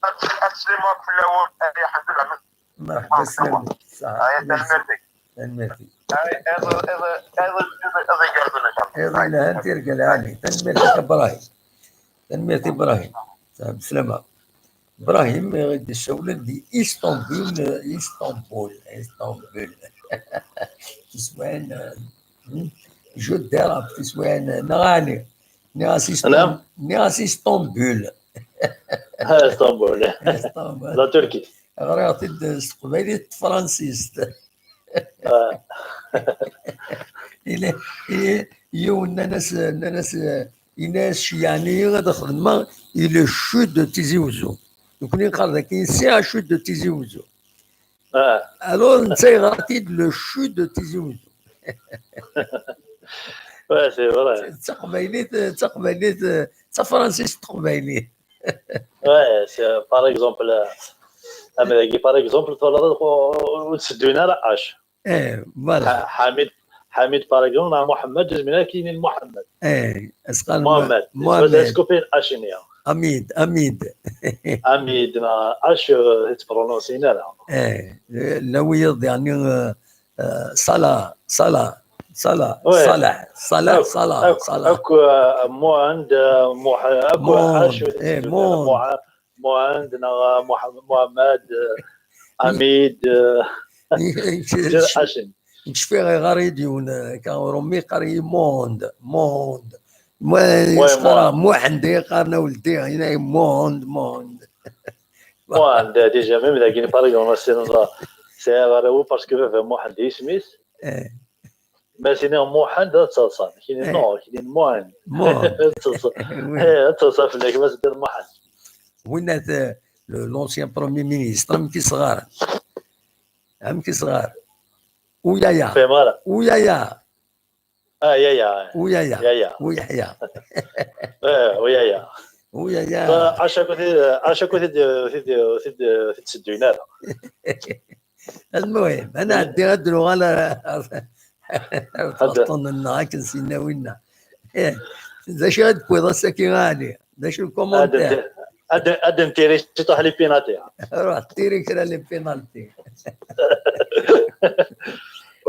Ad teslimeḍ fell-awen, ay ḥedd lɛeml. Merḥba, slam. Ṣaḥa. Ay, tanemmirt-ik. Tanemmirt-ik. Ay, iḍ, iḍ, iḍ, iḍ, iḍ igerrzen, inchallah. Iḍ yelhan, tirga lɛali. Tanemmirt-ik a Brahim. Tanemmirt Ibrahim. Saɛd, slama. Ibrahim, eh, d-ssawlen di Istanbul, eh, Istanbul, Istanbul. Tiswiɛin, eh, hmm, jeu d'arabe, tiswiɛin, eh, neɣ ɛni? Nniɣ-as Istan-, Naam. Nniɣ-as Istanbul. Ah, Istanbul. Istanbul. La Turquie. Ɣriɣ-t-id s teqbaylit d tefransist. Ah. Ili, i, yiwen nnan-as, nnan-as, eh, yenna-as cceyɛen-iyi ad xedmeɣ i le chute de Tizi Wezzu. Nekkni neqqar dakken sɛiɣ chute de Tizi Wezzu. Ah. Alors, netta yeɣra-t-id le chute de Tizi Wezzu. Ouais, c'est vrai. D taqbaylit, d taqbaylit, d tafransist taqbaylit. Ouais, c'est, par exemple, euh, am dagi, par exemple, twalaḍ ur, ur ttedduin ara H. Eh, voilà. Ha-, Hamid, Hamid, par exemple, neɣ Mohamed, ur zmiren ara ad k-inin Mohamed. Eh, as-qqaren Mohamed. Mohamed. Est-ce que c'est H-nni? Amid, Amid. Amid, neɣ H, euh, ur tt-prononsin ara. Eh, la wiyaḍ, yeɛni, eh, eh, Salah, Salah, Salah, Ouais. Salah, Salah, Akk, Salah, akk, Salah. akk, euh, Mohand, euh, Moha-, akk Mohand, H, eh, Mohand. Moha-, Mohand, neɣ, euh, Moha-, Mohamed, euh, Hamid, euh, H. Nekk cfiɣ iɣar-iyi-d yiwen, eh, ka Urumi, yeqqar-iyi Mohand, Mohand. Moi, Ouais, yeqqar Mohand. Muḥend, yeqqaren a weldi, yenna-yi Mohand, Mohand. Mohand, déjà, même dagi, par exemple, c'est, c'est un parce que baba Mohand, isem-is. Eh, Ma s-iniɣ Muḥend, ad ttaḍsan. Kini, Eh. Non, kini Muḥend. Muḥend. Ad ttaḍsan. Oui. Eh, ad ttaḍsan fell-ak, ma s-iniɣ Muḥend. Winna t-, le, l'ancien premier ministre, amek i s-ɣaren? Amek i s-ɣaren? Uyaya. Fehmeɣ ara. Uyaya. Ah, ya, ya. Uyaya. Ya, ya. Uyaya. Eh, ya, ya. Uyaya. Acu akk tid, acu akk tid, tid, tid, tid sedduyen ara. Almuhim, ad nɛeddi ad nuɣal ar txeṭṭun-nneɣ akken sinna winna. Eh, d acu ad d-tewwiḍ ass-agi a Ɛli? D acu lkumantir? Ad d-ntiri ciṭuḥ les pénaltys. Ruḥ tiri kra les pénaltys.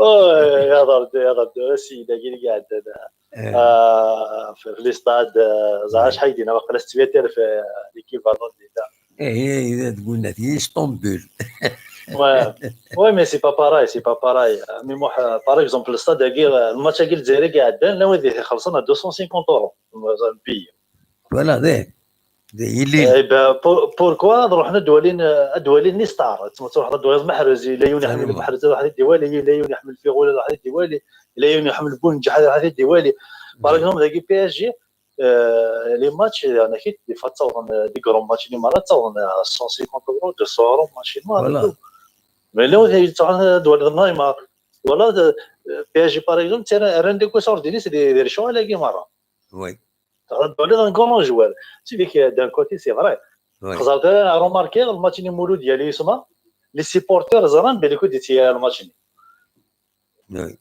Oh, ya Rabbi, ya Rabbi, a Sidi, dagi i iɛeddan. Ah, fi les stades, ah, ẓer acḥal i d-yenna, waqila settmiya alef, ah, l'équivalent dinna. Eh, eh, deg unat, i Istanbul. Ouais. Ouais, mais c'est pas pareil, c'est pas pareil. Mais moi, euh, par exemple, le stade-agi, euh, le match-agi Lezzayer i iɛeddan, la wid ixellṣen à deux cent cinquante euros, euh, le billet. Voilà, d d yili. Eh ben, pour- pourquoi ad ruḥen ad walin, euh, ad walin les stars? Tma tṛuḥeḍ ad twaliḍ Mahrez, yella yiwen iḥemmel Mahrez, ad iruḥ ad iwali, yella yiwen iḥemmel Figoula, ad iruḥ ad iwali, yella yiwen iḥemmel Bounedjah, ad iruḥ ad iwali. Par exemple, dagi P S G, euh, les matchs, euh, des fois, ttawḍen, euh, des grands matchs, les matchs, ttawḍen à cent cinquante euros, deux cents euros, machin, Voilà. Mais là, on est en train de voir Neymar. Voilà, de, euh, P S G, par exemple, c'est un rendez-vous sur Denis, c'est des, des champs, les gars, marrant. Oui. D'un grand joueur. Tu dis que d'un côté, c'est vrai. Oui. Vous avez remarqué, le match, il est Mouloud, il y a les Isma. Les supporters, ils ont bien écouté, il y a le match. Oui.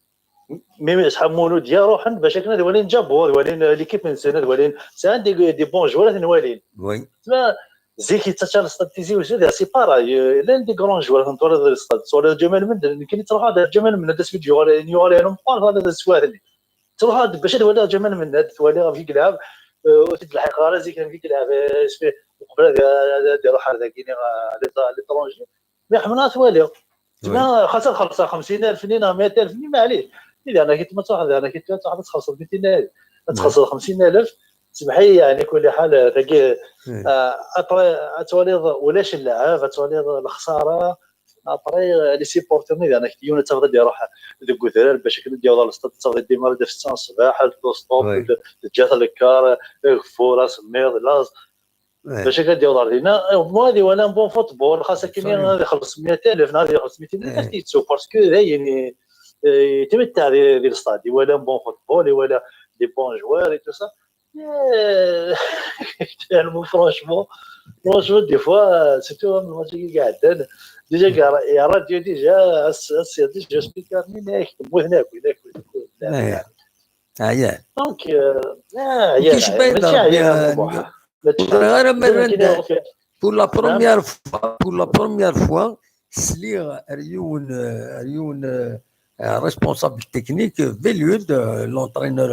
Mais, mais, ça, Mouloud, il y a Rohan, باش كنا دوالين جابوا، دوالين l'équipe من سنة، دوالين، c'est un des, des bons joueurs, دوالين. Oui. تما زيك يتشال الاستاد تيزي وزيد، c'est pareil. L'un des grands joueurs كنت ولا الاستاد، ولا جمال من كاين تروح هذا جمال من هذا سويت يغال يغال لهم قال هذا سواه لي. تروح هذا باش ولا جمال من هذا توالي فيك لعب، وتد الحقيقه راه زيك فيك لعب، اسمه قبل هذا يروح هذا كيني l'étranger. Mais حنا توالي. تما خاصها خلصها خمسين ألف نينا، مية ألف نينا، معليش. اذا انا كنت ما تروح، انا كنت تروح تخلص ميتين ألف، تخلص خمسين ألف. سمحي يعني كل حال تاكي. ابري اتوليض ولاش اللعاب، اتوليض الخساره. ابري les supporters اذا انا كنت يونا تاخذ يروح ذوك ذرار باش كنت ديال الاستاد، تاخذ ديما هذا في الساعه الصباح، الدوستوب، تجات الكار، غفوره سميض لاز. باش هكا ديال الارض هنا هذه ولا بون فوتبول خاصك كاين هذا يخلص مية ألف، هذا يخلص ميتين ألف تيتسو parce que دايما يتمتع ديال الاستاد ولا بون فوتبول ولا des bons joueurs et tout ça. يعني franchement، franchement des fois surtout الماتش اللي قاعد انا déjà يا راديو déjà déjà سبيكر هناك موت ناكل ناكل. عيان. Donc عيان. كيش باين غير مرة pour la première fois, pour la première fois, sliɣ ar yiwen, ar yiwen responsable technique, Velud, l'entraîneur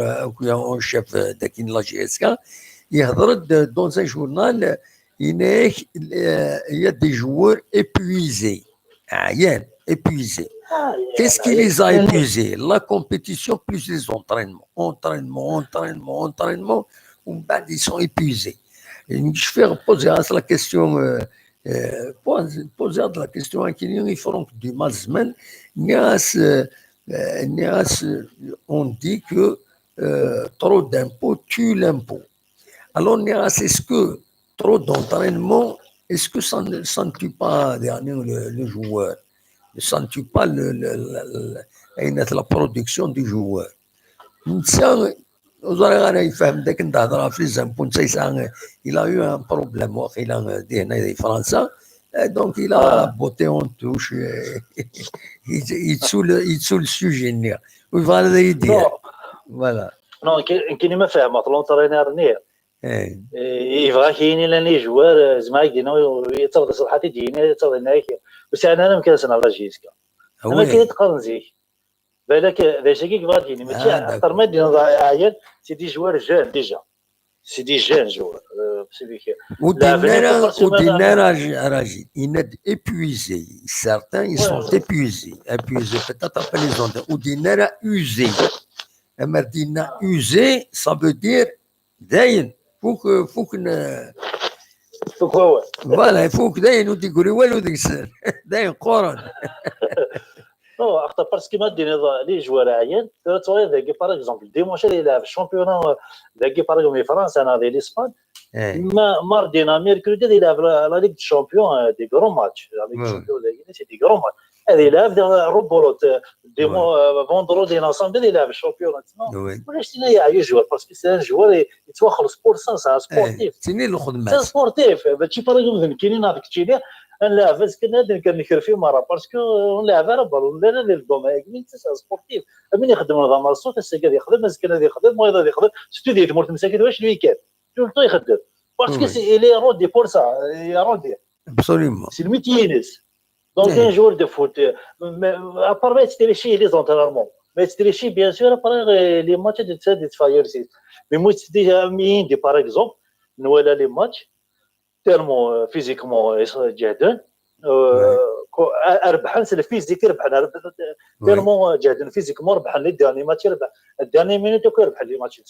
en chef de la J S K, yehder-d dans un journal, il y a des joueurs épuisés. Ɛyan, épuisés. Qu'est-ce qui les a épuisés? La compétition plus les entraînements. Entraînement, entraînement, entraînement. Ils sont épuisés. Je fais poser la question, euh, euh, poser la question à Kini Franck Dumas, on dit que euh, trop d'impôts tue l'impôt. Alors, est-ce que trop d'entraînement, est-ce que ça ne, ça ne tue pas le, le, joueur? Ça ne tue pas le, le, la, la, la production du joueur. Ur ẓriɣ ara yefhem d akken d-hedreɣ ɣef les impôts, netta yesɛa, il a eu un problème waqila dihin di Fransa, donc il a botté en touche, yettu le sujet-nni. Ur yebɣi ara ad yi-d-yerr. Voilà. Non, nekkini ma fehmeɣ l'entraîneur-nni. Yebɣa ad k-yini llan les joueurs, zemreɣ ad k-d-iniɣ yettaweḍ ṣṣeḥḥa i d-yini, yettaweḍ yenna-ak ur sɛin ara amkan-nsen ɣer la J S K. Am akken i d-qqaren zik. Balak d acu-agi yebɣa ad d-yini, mačči axaṭer ma d-yenna ɛyan, c'est des joueurs jeunes déjà. C'est des jeunes joueurs. Ur d-yenni ara, ur d-yenni ara Rajid, yenna-d épuisés. Certains, ils sont épuisés. Épuisés, peut-être après les ondes. Ur d-yenni ara usés. Amer d-yenna usés, ça veut dire dayen, fuk, fuken. Fuk wawal. Voilà, fuk dayen, ur d-yeggri walu deg-sen. Dayen, qquren. Non, axaṭer parce que ma d-tiniḍ les joueurs ɛyan, tura ttwaliḍ dagi, par exemple, dimanche ad yelɛeb championnat dagi, par exemple, di Fransa neɣ di l'Espagne, mardi neɣ mercredi ad yelɛeb la Ligue des Champions, des grands matchs. La Ligue des Champions, c'est des grands matchs. ad ilɛeb di Robbolot, dimanche, vendredi, l'ensemble ad ilɛeb championnat. Ulac tin ay yeɛyu joueur, parce que c'est un joueur yettwaxelleṣ pour ça, c'est un sportif. C'est un sportif, mačči par exemple d nekkini neɣ d keččini ad nleɛb azekka ad d-nekker nekref i merra, parce que ur nleɛb ara ballon, nella di le domaine, c'est un sportif. Amin ixeddmen d amerṣut, ass-agi ad yexdem, azekka ad yexdem, wayeḍ ad yexdem, surtout di tmurt msakit, wac le week-end. Tout le temps ixeddem. Parce que il est rodé pour ça, il est rodé. Absolument. C'est le métier-ines. Donc, un joueur de foot, euh, mais, à part, mais tu les entraînements. Mais tu les, bien sûr, après, euh, les matchs de ça, de faire aussi. Mais moi, c'était déjà, par exemple, Noël, les matchs, tellement, euh, physiquement, euh, جاهدين. Euh, c'est le physique, tellement, euh, جاهدين physiquement, les derniers matchs, les dernières minutes, les matchs.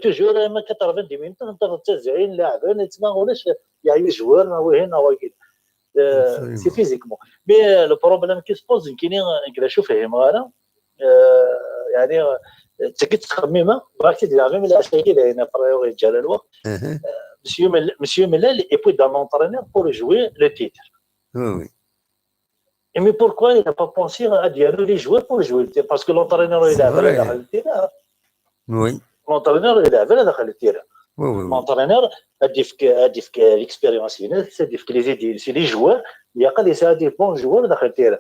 Toujours, ma quatre-vingt-dix minutes, انت تتزعين لاعبين، تسمى ولاش يعيو joueur، ما وين، ما وين. C'est physiquement. Mais, euh, le problème qui se pose, نكيني نقدر نشوف هي مغانا، يعني، تقد تخميمه، راك تدير même العشاء كي داينا، après يجي الوقت. Monsieur Mel-, Monsieur Melal, et puis dans l'entraîneur pour jouer le titre. Mais pourquoi il n'a pas pensé à dire les joueurs pour jouer le titre? Parce que l'entraîneur, il a le terrain. L'entraîneur, il a le terrain. L'entraîneur, il a l'expérience, il a les idées, c'est les joueurs, il y a des bons joueurs dans le terrain.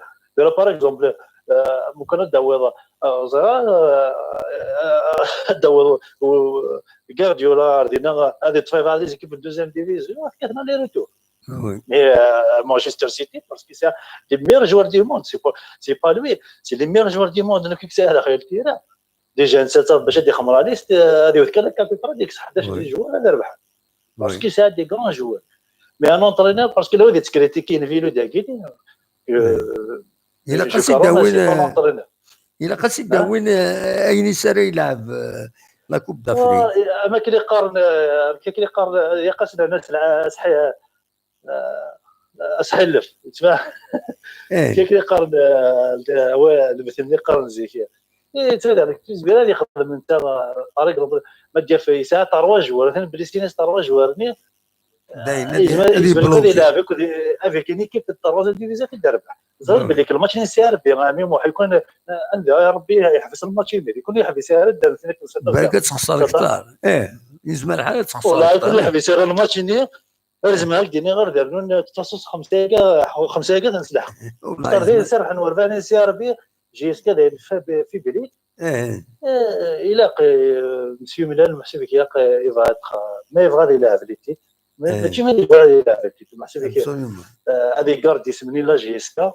Par exemple, euh, ممكن تدور، euh, تدور، euh, Guardiola، هذه تفايف، هذه l'équipe de deuxième division، كان les retours. Mais, euh, Manchester City, parce que c'est un des meilleurs joueurs du monde, c'est pas, c'est pas lui, c'est les meilleurs joueurs du monde, donc c'est à la réalité là. Déjà, باش غادي يخمر la liste، euh, هذه وذكر لك كابي براديكس، حداش les joueurs اللي ربح. Parce que c'est des grands joueurs. Mais un entraîneur, parce que là, il est critiqué, une ville de Guinée. Euh, إلا قصيد داوين، إلا قصيد داوين، آه، أين سرى يلعب، آه، la Coupe d'Afrique. ما كان يقارن، آه، كان يقارن، آه، يقصد الناس الع-، صحيح، آه، أسحلف، تسمع؟ كي كي يقارن، آه، هو مثل اللي يقارن زي كي. إيه، تبدا هذاك التلفزيون اللي يخدم أنت، آه، طريق ربي، ما تجي في ساعة trois joueurs، مثلًا بليستينيس trois joueurs، ني. دايما يجمع، يجمع يلعب avec، avec une équipe de troisième division في الدرب. زاد بلي الماتش ني سي ار بي، راه ميمو حيكون، آه، عندها ربي يحبس الماتش، يكون يحبس سي ار بي، دار اثنين. بالك تخسر أكثر. إيه، يجمع الحاجة تخسر والله أكثر. يكون يحبس سي ار الماتش ني. لازم هاك ديني غير دار لون تخصص خمسة كاع، خمسة كاع تنسلح. والله اختار غير يجمع. سرحن وربعين سي ار بي، جي اس كا داير في، في بليد. إيه. إيه، إلا ق-، مسيو ميلان محسوب كي يق-، يبغى يدخل. ما يبغى يلعب لي تيت. ما، إيه. ماشي ما يبغى يلعب لي تيت، محسوب كي. Absolument. آه، هذه كارد يسمني لا جي اس كا.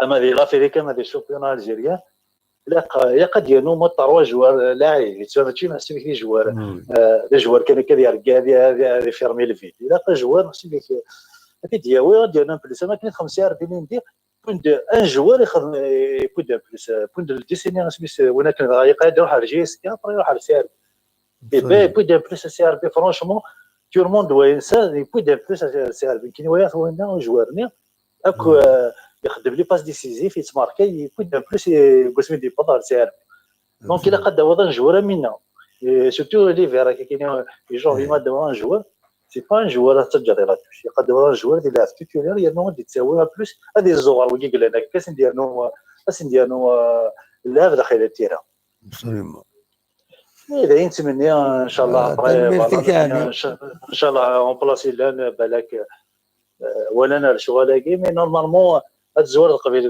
أما هذه لافريكان، هذه الشامبيون الجيريان. لا ق-، يا قد ينو ما trois joueurs لاعب، يتسمى ماشي محسوب كي joueur. آه، les joueurs كان كذا يرجع، هذه، هذه، هذه فيرمي الفيد. إلا ق joueur محسوب كي. هذه دياوي، غادي ينو بليس، ما كاين خمسة أربعين دي. Point de un joueur يخدم، point de plus، point de décennie، سميت وين كان يقعد يروح على جي اس كا، après يروح على سي ار بي. Point de plus سي ار بي، franchement، tout le monde وين سا، point de plus سي ار بي. كاين وياه وين joueur ني، اكو، آه، يخدم les passes décisives، يتماركي، point de plus، قسمي دي بطل سي ار بي. Donc، إلا قد هو un joueur منا. Et surtout l'hiver، كي كاين les gens، ما دوا un joueur. C'est pas un joueur تجري لا توش. يقدر un joueur اللي يلعب titulaire، لأنه غادي تساوي plus. هذه الزغر ويجي يقول لنا كاس ندير نو، كاس ندير نو، آه، اللعب داخل التيرا. Absolument. إيه، داين نتمنى إن شاء الله. آه، après، تنميرتي voilà، كامل. إن شاء، إن شاء الله on place لان بالك، آه، ولا أنا الشغل هاكي، mais normalement هاد الزوار قبيل،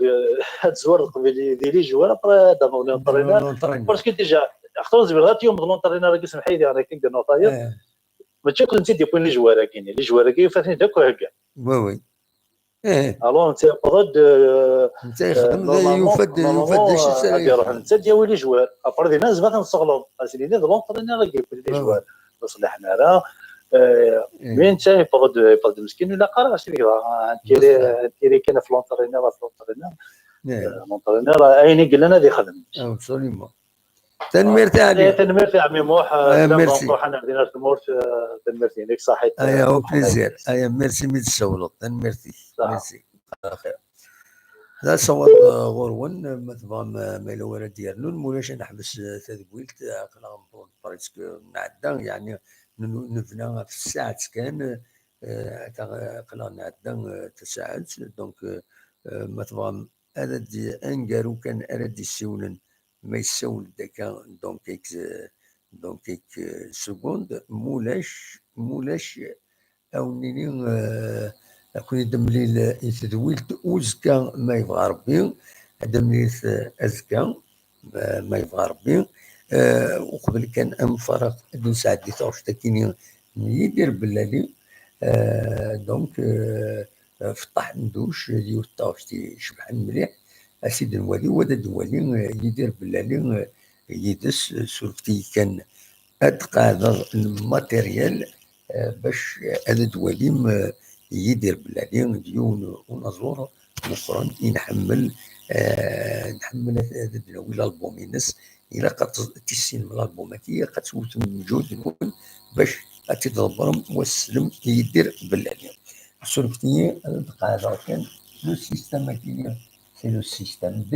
هاد الزوار قبيل ديري جوار، après هذا مغني l'entraîneur. Parce que déjà، اختار زبير غير يوم l'entraîneur راك سمحي لي، أنا كي ندير نوطاير. ماشي كنت ندي بوين لي جوار كاين، لي جوار كاين فاتني داك وهكا. وي، وي. إيه. Alors، أنت يقصد، آه، أنت يخدم آه، ذا normalement، يفد، normalement، يفد شي آه، ساعة غادي يروح يخدم. أنت دياوي لي جوار. Après، دينا زعما تنصغلو. أصلي، لي l'entraîneur يقول لي وي، وي. جوار. بصح حنا راه، آه، إيه. مين أنت يفرض، يفرض مسكين ولا قرا، شنو يقرا؟ آه، تيري، بصح. تيري كان في l'entraîneur، في l'entraîneur. إيه. آه، l'entraîneur، آه، أين يقول لنا ذي خدم. Absolument. تنميرتي عليك. إيه، تنميرتي عمي موح، آه، آه، سلام merci. بنقول حنا عندنا في المورت، آه، تنميرتي ليك صحيت، آه، آه، au plaisir. آه، merci ميد السولط، تنميرتي. صح. Merci. على خير. لا صواب، آه، غورون، ما تبغى ما، ما إلا ورا ديالنا، مولاش نحبس، آه، تدويلت، آه، قلنا نطول بريسك نعدى، يعني، ن-، نبنى في الساعة كان، آه، تا-، قلنا نعدى، آه، تساعد، donc، آه، Eh, ma tebɣam, ad d-, aneggaru kan ara d-issiwlen, ma yessawel-d akka, donc, ik, donc, ik, seconde, mulac, mulac, ad wen-nini, eh, ad ken-id-nemlil i tedwilt uzekka, ma yebɣa Rebbi, ad d-nemlilit, eh, azekka, eh, ma yebɣa Rebbi. Eh, uqbel kan ad nfaraq, ad d-nesɛeddi taɣect akini n Yidir Bellali. Eh, donc, eh, Feṭṭaḥ Mduc, d yiwet taɣect icebḥen mliḥ. Ad t-id-nwali, wa ad d-nwali, eh, Yidir Bellali, eh, yid-s, eh, surfet-iyi kan ad d-qeɛdeɣ lmateryal, eh, bac ad d-twalim, eh, Yidir Bellali d yiwen unaẓur meqqren i nḥemmel, eh, nḥemmel ad, ad d-nawi lalbum-ines. Ilaq ad tis-, tissinem lalbum-agi, ilaq ad tewtem lǧuhd-nwen bac ad t-id-tḍebbrem, wa teslem i Yidir Bellali. Surfet-iyi, ad d-qeɛdeɣ kan le système-agi, c'est le système D.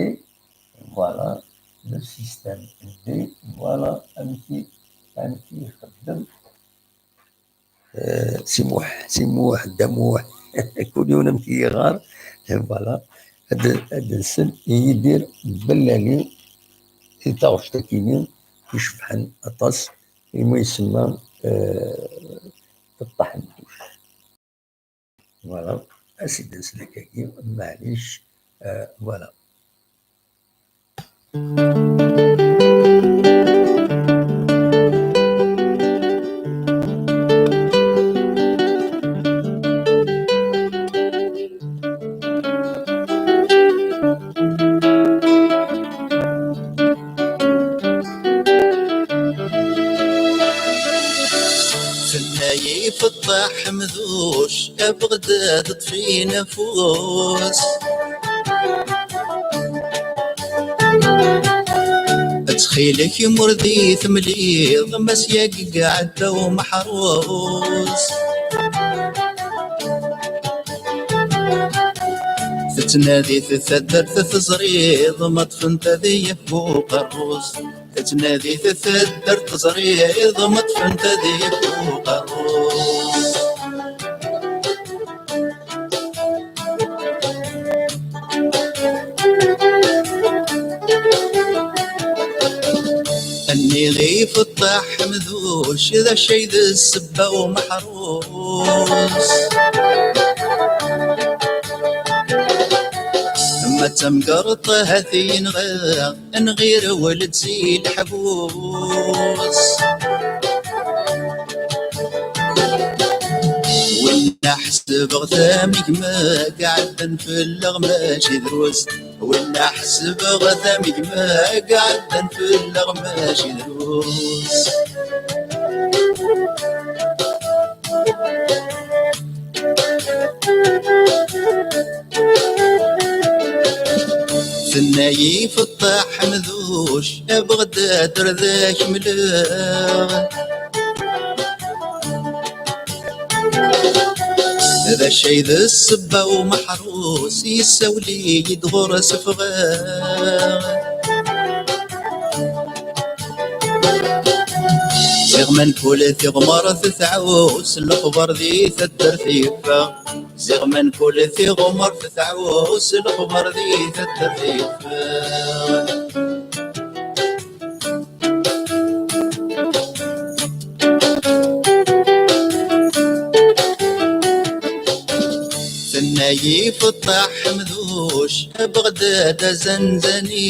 Voilà, le système D. Voilà amek i, amek i ixeddem. Eh, Si Muḥ, Si Muḥ, Dda Muḥ, kul yiwen amek i yeɣɣar. Voilà, ad, ad nsel i Yidir Bellali i taɣect-agi icebḥen aṭas, imi isemma, eh, Feṭṭaḥ Mduc. Voilà, as-id-nsel akkagi, maɛlic, eh, voilà. Tenna-yi Feṭṭaḥ Mduc, a Beɣdad ṭṭef-in afus. Ttxil-k, imur di temliḍ, Mass yagi iɛedda umeḥrus. Tettnadi taddart teẓriḍ, ma ṭṭfent ad yaf uqerrus. Tettnadi taddart teẓriḍ, ma ṭṭfent ad yaf uqerrus. Nniɣ i Feṭṭaḥ Mduc, d acu ay d ssebba umeḥrus? Ma d tamgerḍt ahat yenɣa, nɣir weled si leḥbus. Winna ḥesbeɣ-t am gma, iɛeddan fell-aɣ mačči drus. Winna ḥesbeɣ-t am gma, iɛeddan fell-aɣ mačči drus. Tenna-yi Feṭṭaḥ Mduc, a Beɣdad ar d ak-mleɣ. D acu ay d ssebba umeḥrus, yessawel-iyi-d ɣur-s ffɣeɣ. Ziɣ ma nkul tiɣmert tɛus, lexbar di taddart yeffeɣ. Ziɣ ma nkul tiɣmert tɛus, lexbar di taddart yeffeɣ. Tenna-yi Feṭṭaḥ Ḥemduc, a Beɣdad azanzani.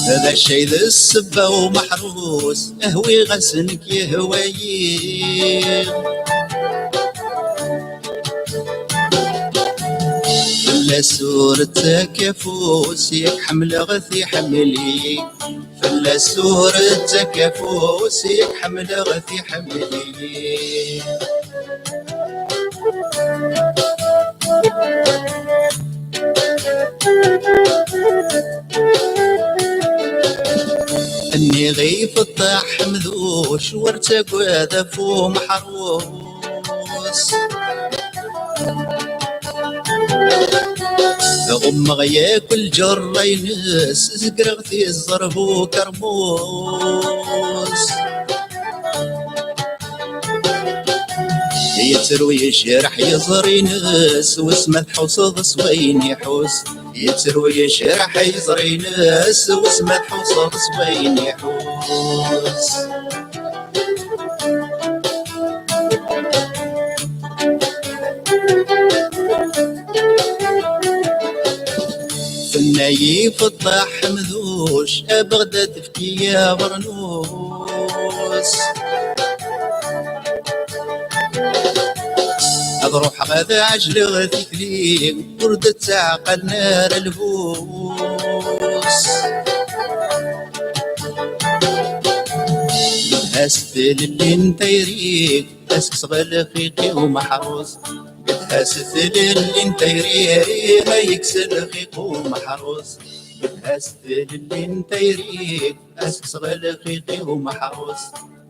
D acu ay d ssebba umeḥrus, hwiɣ-as nekk yehwa-yi. Fell-as ur ttak afus, yak ḥemmleɣ-t iḥemmel-iyi. Fell-as ur ttak afus, yak ḥemmleɣ-t iḥemmel-iyi. Nniɣ i Feṭṭaḥ Ḥemduc, ur ttagad ɣef umeḥrus. Ɣummeɣ yakk lǧerra-ines, zegreɣ tiẓẓer bu ukermus. Yettru yejreḥ yiẓri-ines, wis ma tḥusseḍ s wayen iḥuss. Yettru yejreḥ yiẓri-ines, wis ma tḥusseḍ s wayen iḥuss. Tenna-yi Feṭṭa Ḥemduc, a Beɣdad, efk-iyi abernus. Ad ruḥeɣ ad ɛejleɣ tikli, ur d-ttaɛqalen ara lbus. Gedha s tlelli n tayri, ad tekkseɣ lxiq i umeḥrus. Gedha s tlelli n tayri, ay yekkes lxiq umeḥrus. Gedha s tlelli n tayri, ad tekkseɣ lxiq i umeḥrus.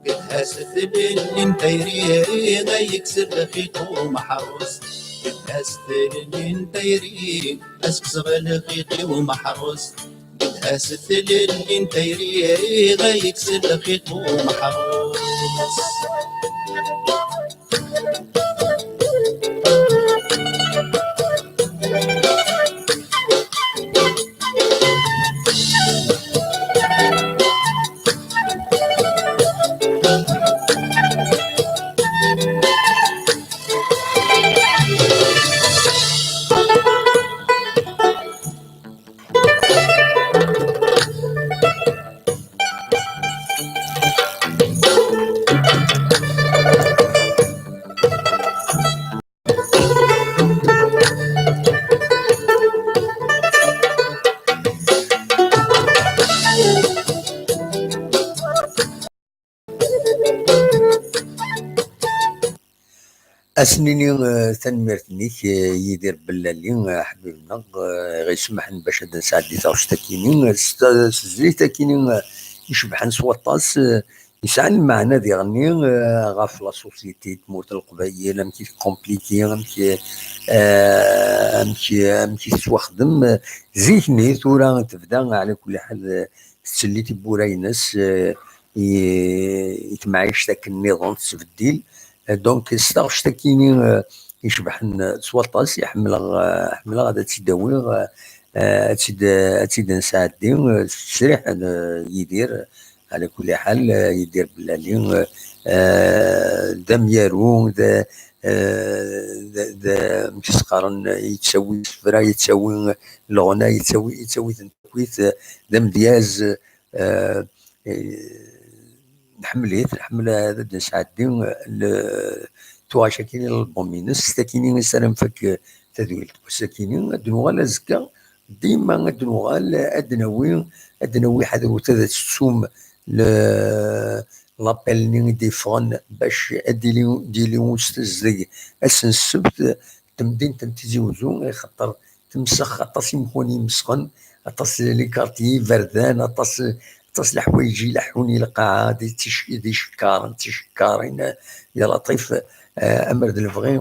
Gedha s tlelli n tayri, ay yekkes lxiq umeḥrus. Gedha s tlelli n tayri, ad tekkseɣ lxiq i umeḥrus. Gedha s tlelli n tayri, ay yekkes lxiq umeḥrus. Ad s-nini, eh, tanemmirt-nnek, eh, Yidir Bellali, eh, ḥbib-nneɣ, eh, ɣ-isemḥen bac ad nesɛeddi taɣect akini, eh, s, s tezlit akini, eh, icebḥen s waṭas, eh, yesɛan lmeɛna diɣenni, eh, ɣef la société, tmurt n Leqbayel, amek i tkompliki, amek, eh, amek, amek i tettwaxdem, eh, zik-nni, tura tebda, ɛla kulli ḥal, eh, tettselli tiwwura-ines, eh, i, i temɛict akken nniḍen tettbeddil. Eh, donc, s taɣect akini, eh, icebḥen, eh, s waṭas, i ḥemmleɣ, eh, ḥemmleɣ ad tt-id-awiɣ, eh, eh, ad tt-id, ad tt-id-nesɛeddi, eh, s ttesriḥ n, eh, Yidir, ɛla kulli ḥal, eh, Yidir Bellali, eh, eh, d amyaru, d, eh, d, d, amek i s-qqaren, yettawi isefra, yettawi leɣna, yettawi, yettawi-ten akkit, eh, d amedyaz, eh, eh, nḥemmel-it, nḥemmel ad d-nesɛeddi, eh, le-, tuɣac akini n lalbum-ines, s takini i s ara nfak, eh, tadwilt n wass akini, ad d-nuɣal azekka, dima ad d-nuɣal, ad d-nawi, ad d-nawi ḥadrut ad tettum le-, l'appel-nni i d-yeffɣen bac ad d-yili, d-yili ustaz deg ass n ssebt, temdint n Tizi Uzzu, ixaṭer temsex aṭas imkun imesxen, aṭas les quartiers iberdan, aṭas, aṭas leḥwayeǧ ileḥḥun i lqaɛa, di tic-, d icekkaṛen, d ticekkaṛin, ya Laṭif, eh, amer d lebɣi,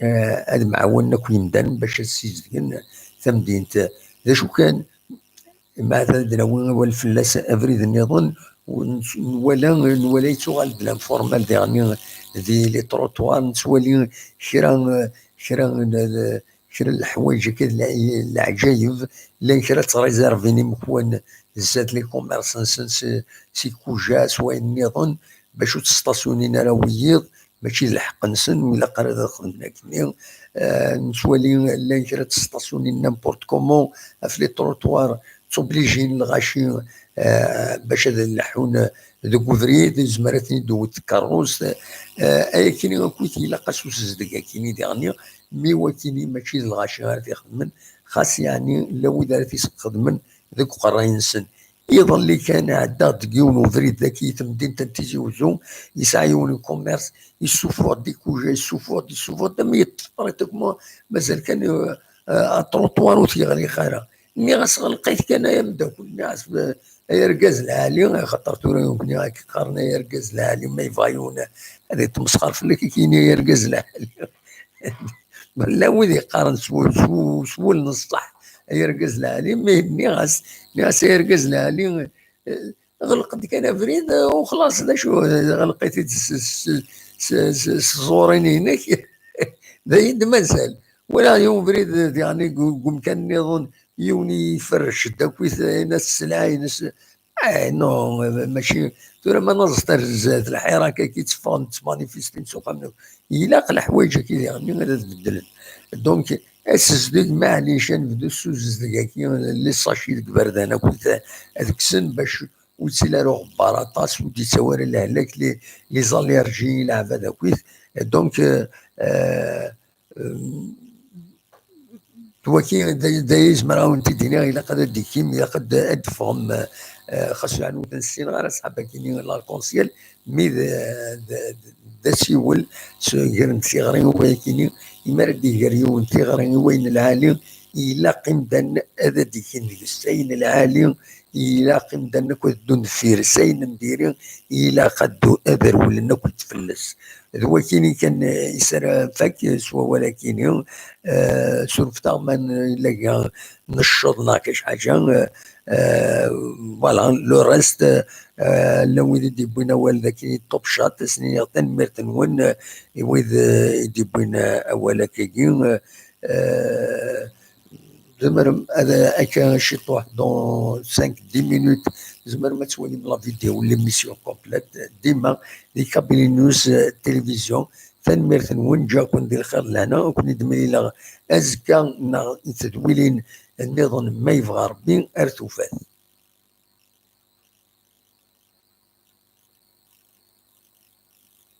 eh, ad mɛawanen akk yimdanen bac ad ssizedgen tamdint. D acu kan, ma ad d-nawi awal fell-as abrid nniḍen, u-, nwala, nwala yettuɣal-d l'informel diɣenni di les trottoirs, nettwali kra, kra n, kra n leḥwayeǧ akka d le-, leɛǧayeb, llan kra ttrizervin imekwan zdat les commerces-nsen s, s ikuja, s wayen nniḍen, bac ur ttestasyunin ara wiyiḍ, mačči d lḥeqq-nsen, ur ilaq ara ad xedmen akkenni. Eh, nettwali llan kra n testasyunin n'importe comment ɣef les trottoirs, ttoblijin lɣaci, eh, bac ad leḥḥun deg ubrid, yezmer ad ten-id-tewwet tkeṛṛust. Eh, ayakini akk ilaq-as usezdeg akini diɣenni, mi wakini mačči d lɣaci ara t-ixedmen, xas yeɛni llan wid ara t-isxedmen deg uqerray-nsen. Iḍelli kan ɛeddaɣ deg yiwen ubrid dagi i temdint n Tizi Uzzu, yesɛa yiwen n commerce, yessufuɣ-d ikuja, yessufuɣ-d, yessufuɣ-d, am yeṭṭef pratiquement, mazal kan, euh, euh, aṭruṭwar ur t-yeɣliq ara. Nniɣ-as: "Ɣleq-it kan ay ameddakel." Nniɣ-as: "Ay argaz lɛali, axaṭer tura yugni ad k-qqaren ay argaz lɛali, ma yebɣa yiwen ad yettmesxer fell-ak, ad k-yini ay argaz lɛali." Llan wid yeqqaren s wul, s wul, s wul n ṣṣeḥ, ay argaz lɛali, mi nniɣ-as, nniɣ-as: "Ay argaz lɛali, eh, ɣleq-d kan abrid, eh, u xlaṣ, d acu, eh, ɣleq-it-id s, s, s, s tẓurin-inek. D ayen d-mazal. Wala yiwen ubrid, diɣen, deg umkan nniḍen, yiwen iferrec-d akkit, ayen, sselɛa-ines. Eh, non, mačči. Tura ma naẓet ar zdat, lḥirak-agi tteffɣen ttmanifistin s uxxam-nneɣ. Ilaq leḥwayeǧ-agi diɣen ad beddlen. Donc, asezdeg, maɛlic, ad nebdu s uzezdeg-agi, les sachets deg iberdan akkit, ad kksen bac ur ttili ara uɣebbar aṭas, ur d-yettawi ara lehlak, les, les allergies i leɛbad akkit. Donc, euh, euh, d waki d, d aya i zemreɣ ad wen-t-id-iniɣ, ilaq ad d-ikim, ilaq ad, ad d-teffɣem, eh, xas ur ssineɣ ara ṣṣḥab-agi-nni, l'arc-en-ciel, mi d, d, d asiwel s-, gren tiɣri i wayakini, imi ara d-iger yiwen tiɣri i wayen lɛali, ilaq imdanen ad d-ikin deg-s ayen lɛali, ilaq imdanen akk ad ddun deffir-s, ayen n diri ilaq ad ddu-, ad rewlen akk fell-as. D wakini kan, eh, i s ara nfak, eh, s wawal-akini, eh, surfet-aɣ ma n-, yella ga necceḍ neɣ kac ḥaǧa, eh, eh, voilà, le reste, eh, llan wid i d-yewwin awal dagi, top chat, ad sen-iniɣ tanemmirt-nwen, eh, i wid, eh, i d-yewwin, eh, awal akkagi, eh, eh, tzemrem ad, akka ciṭuḥ, dans cinq, dix minutes, tzemrem ad twalim la vidéo, l'émission complète, dima di Kabylie News, eh, télévision. Tanemmirt-nwen, ǧǧiɣ-ken di lxir d lehna, ad ken-id-mlileɣ azekka neɣ i tedwilin nniḍen ma yebɣa Rebbi, ar tufat.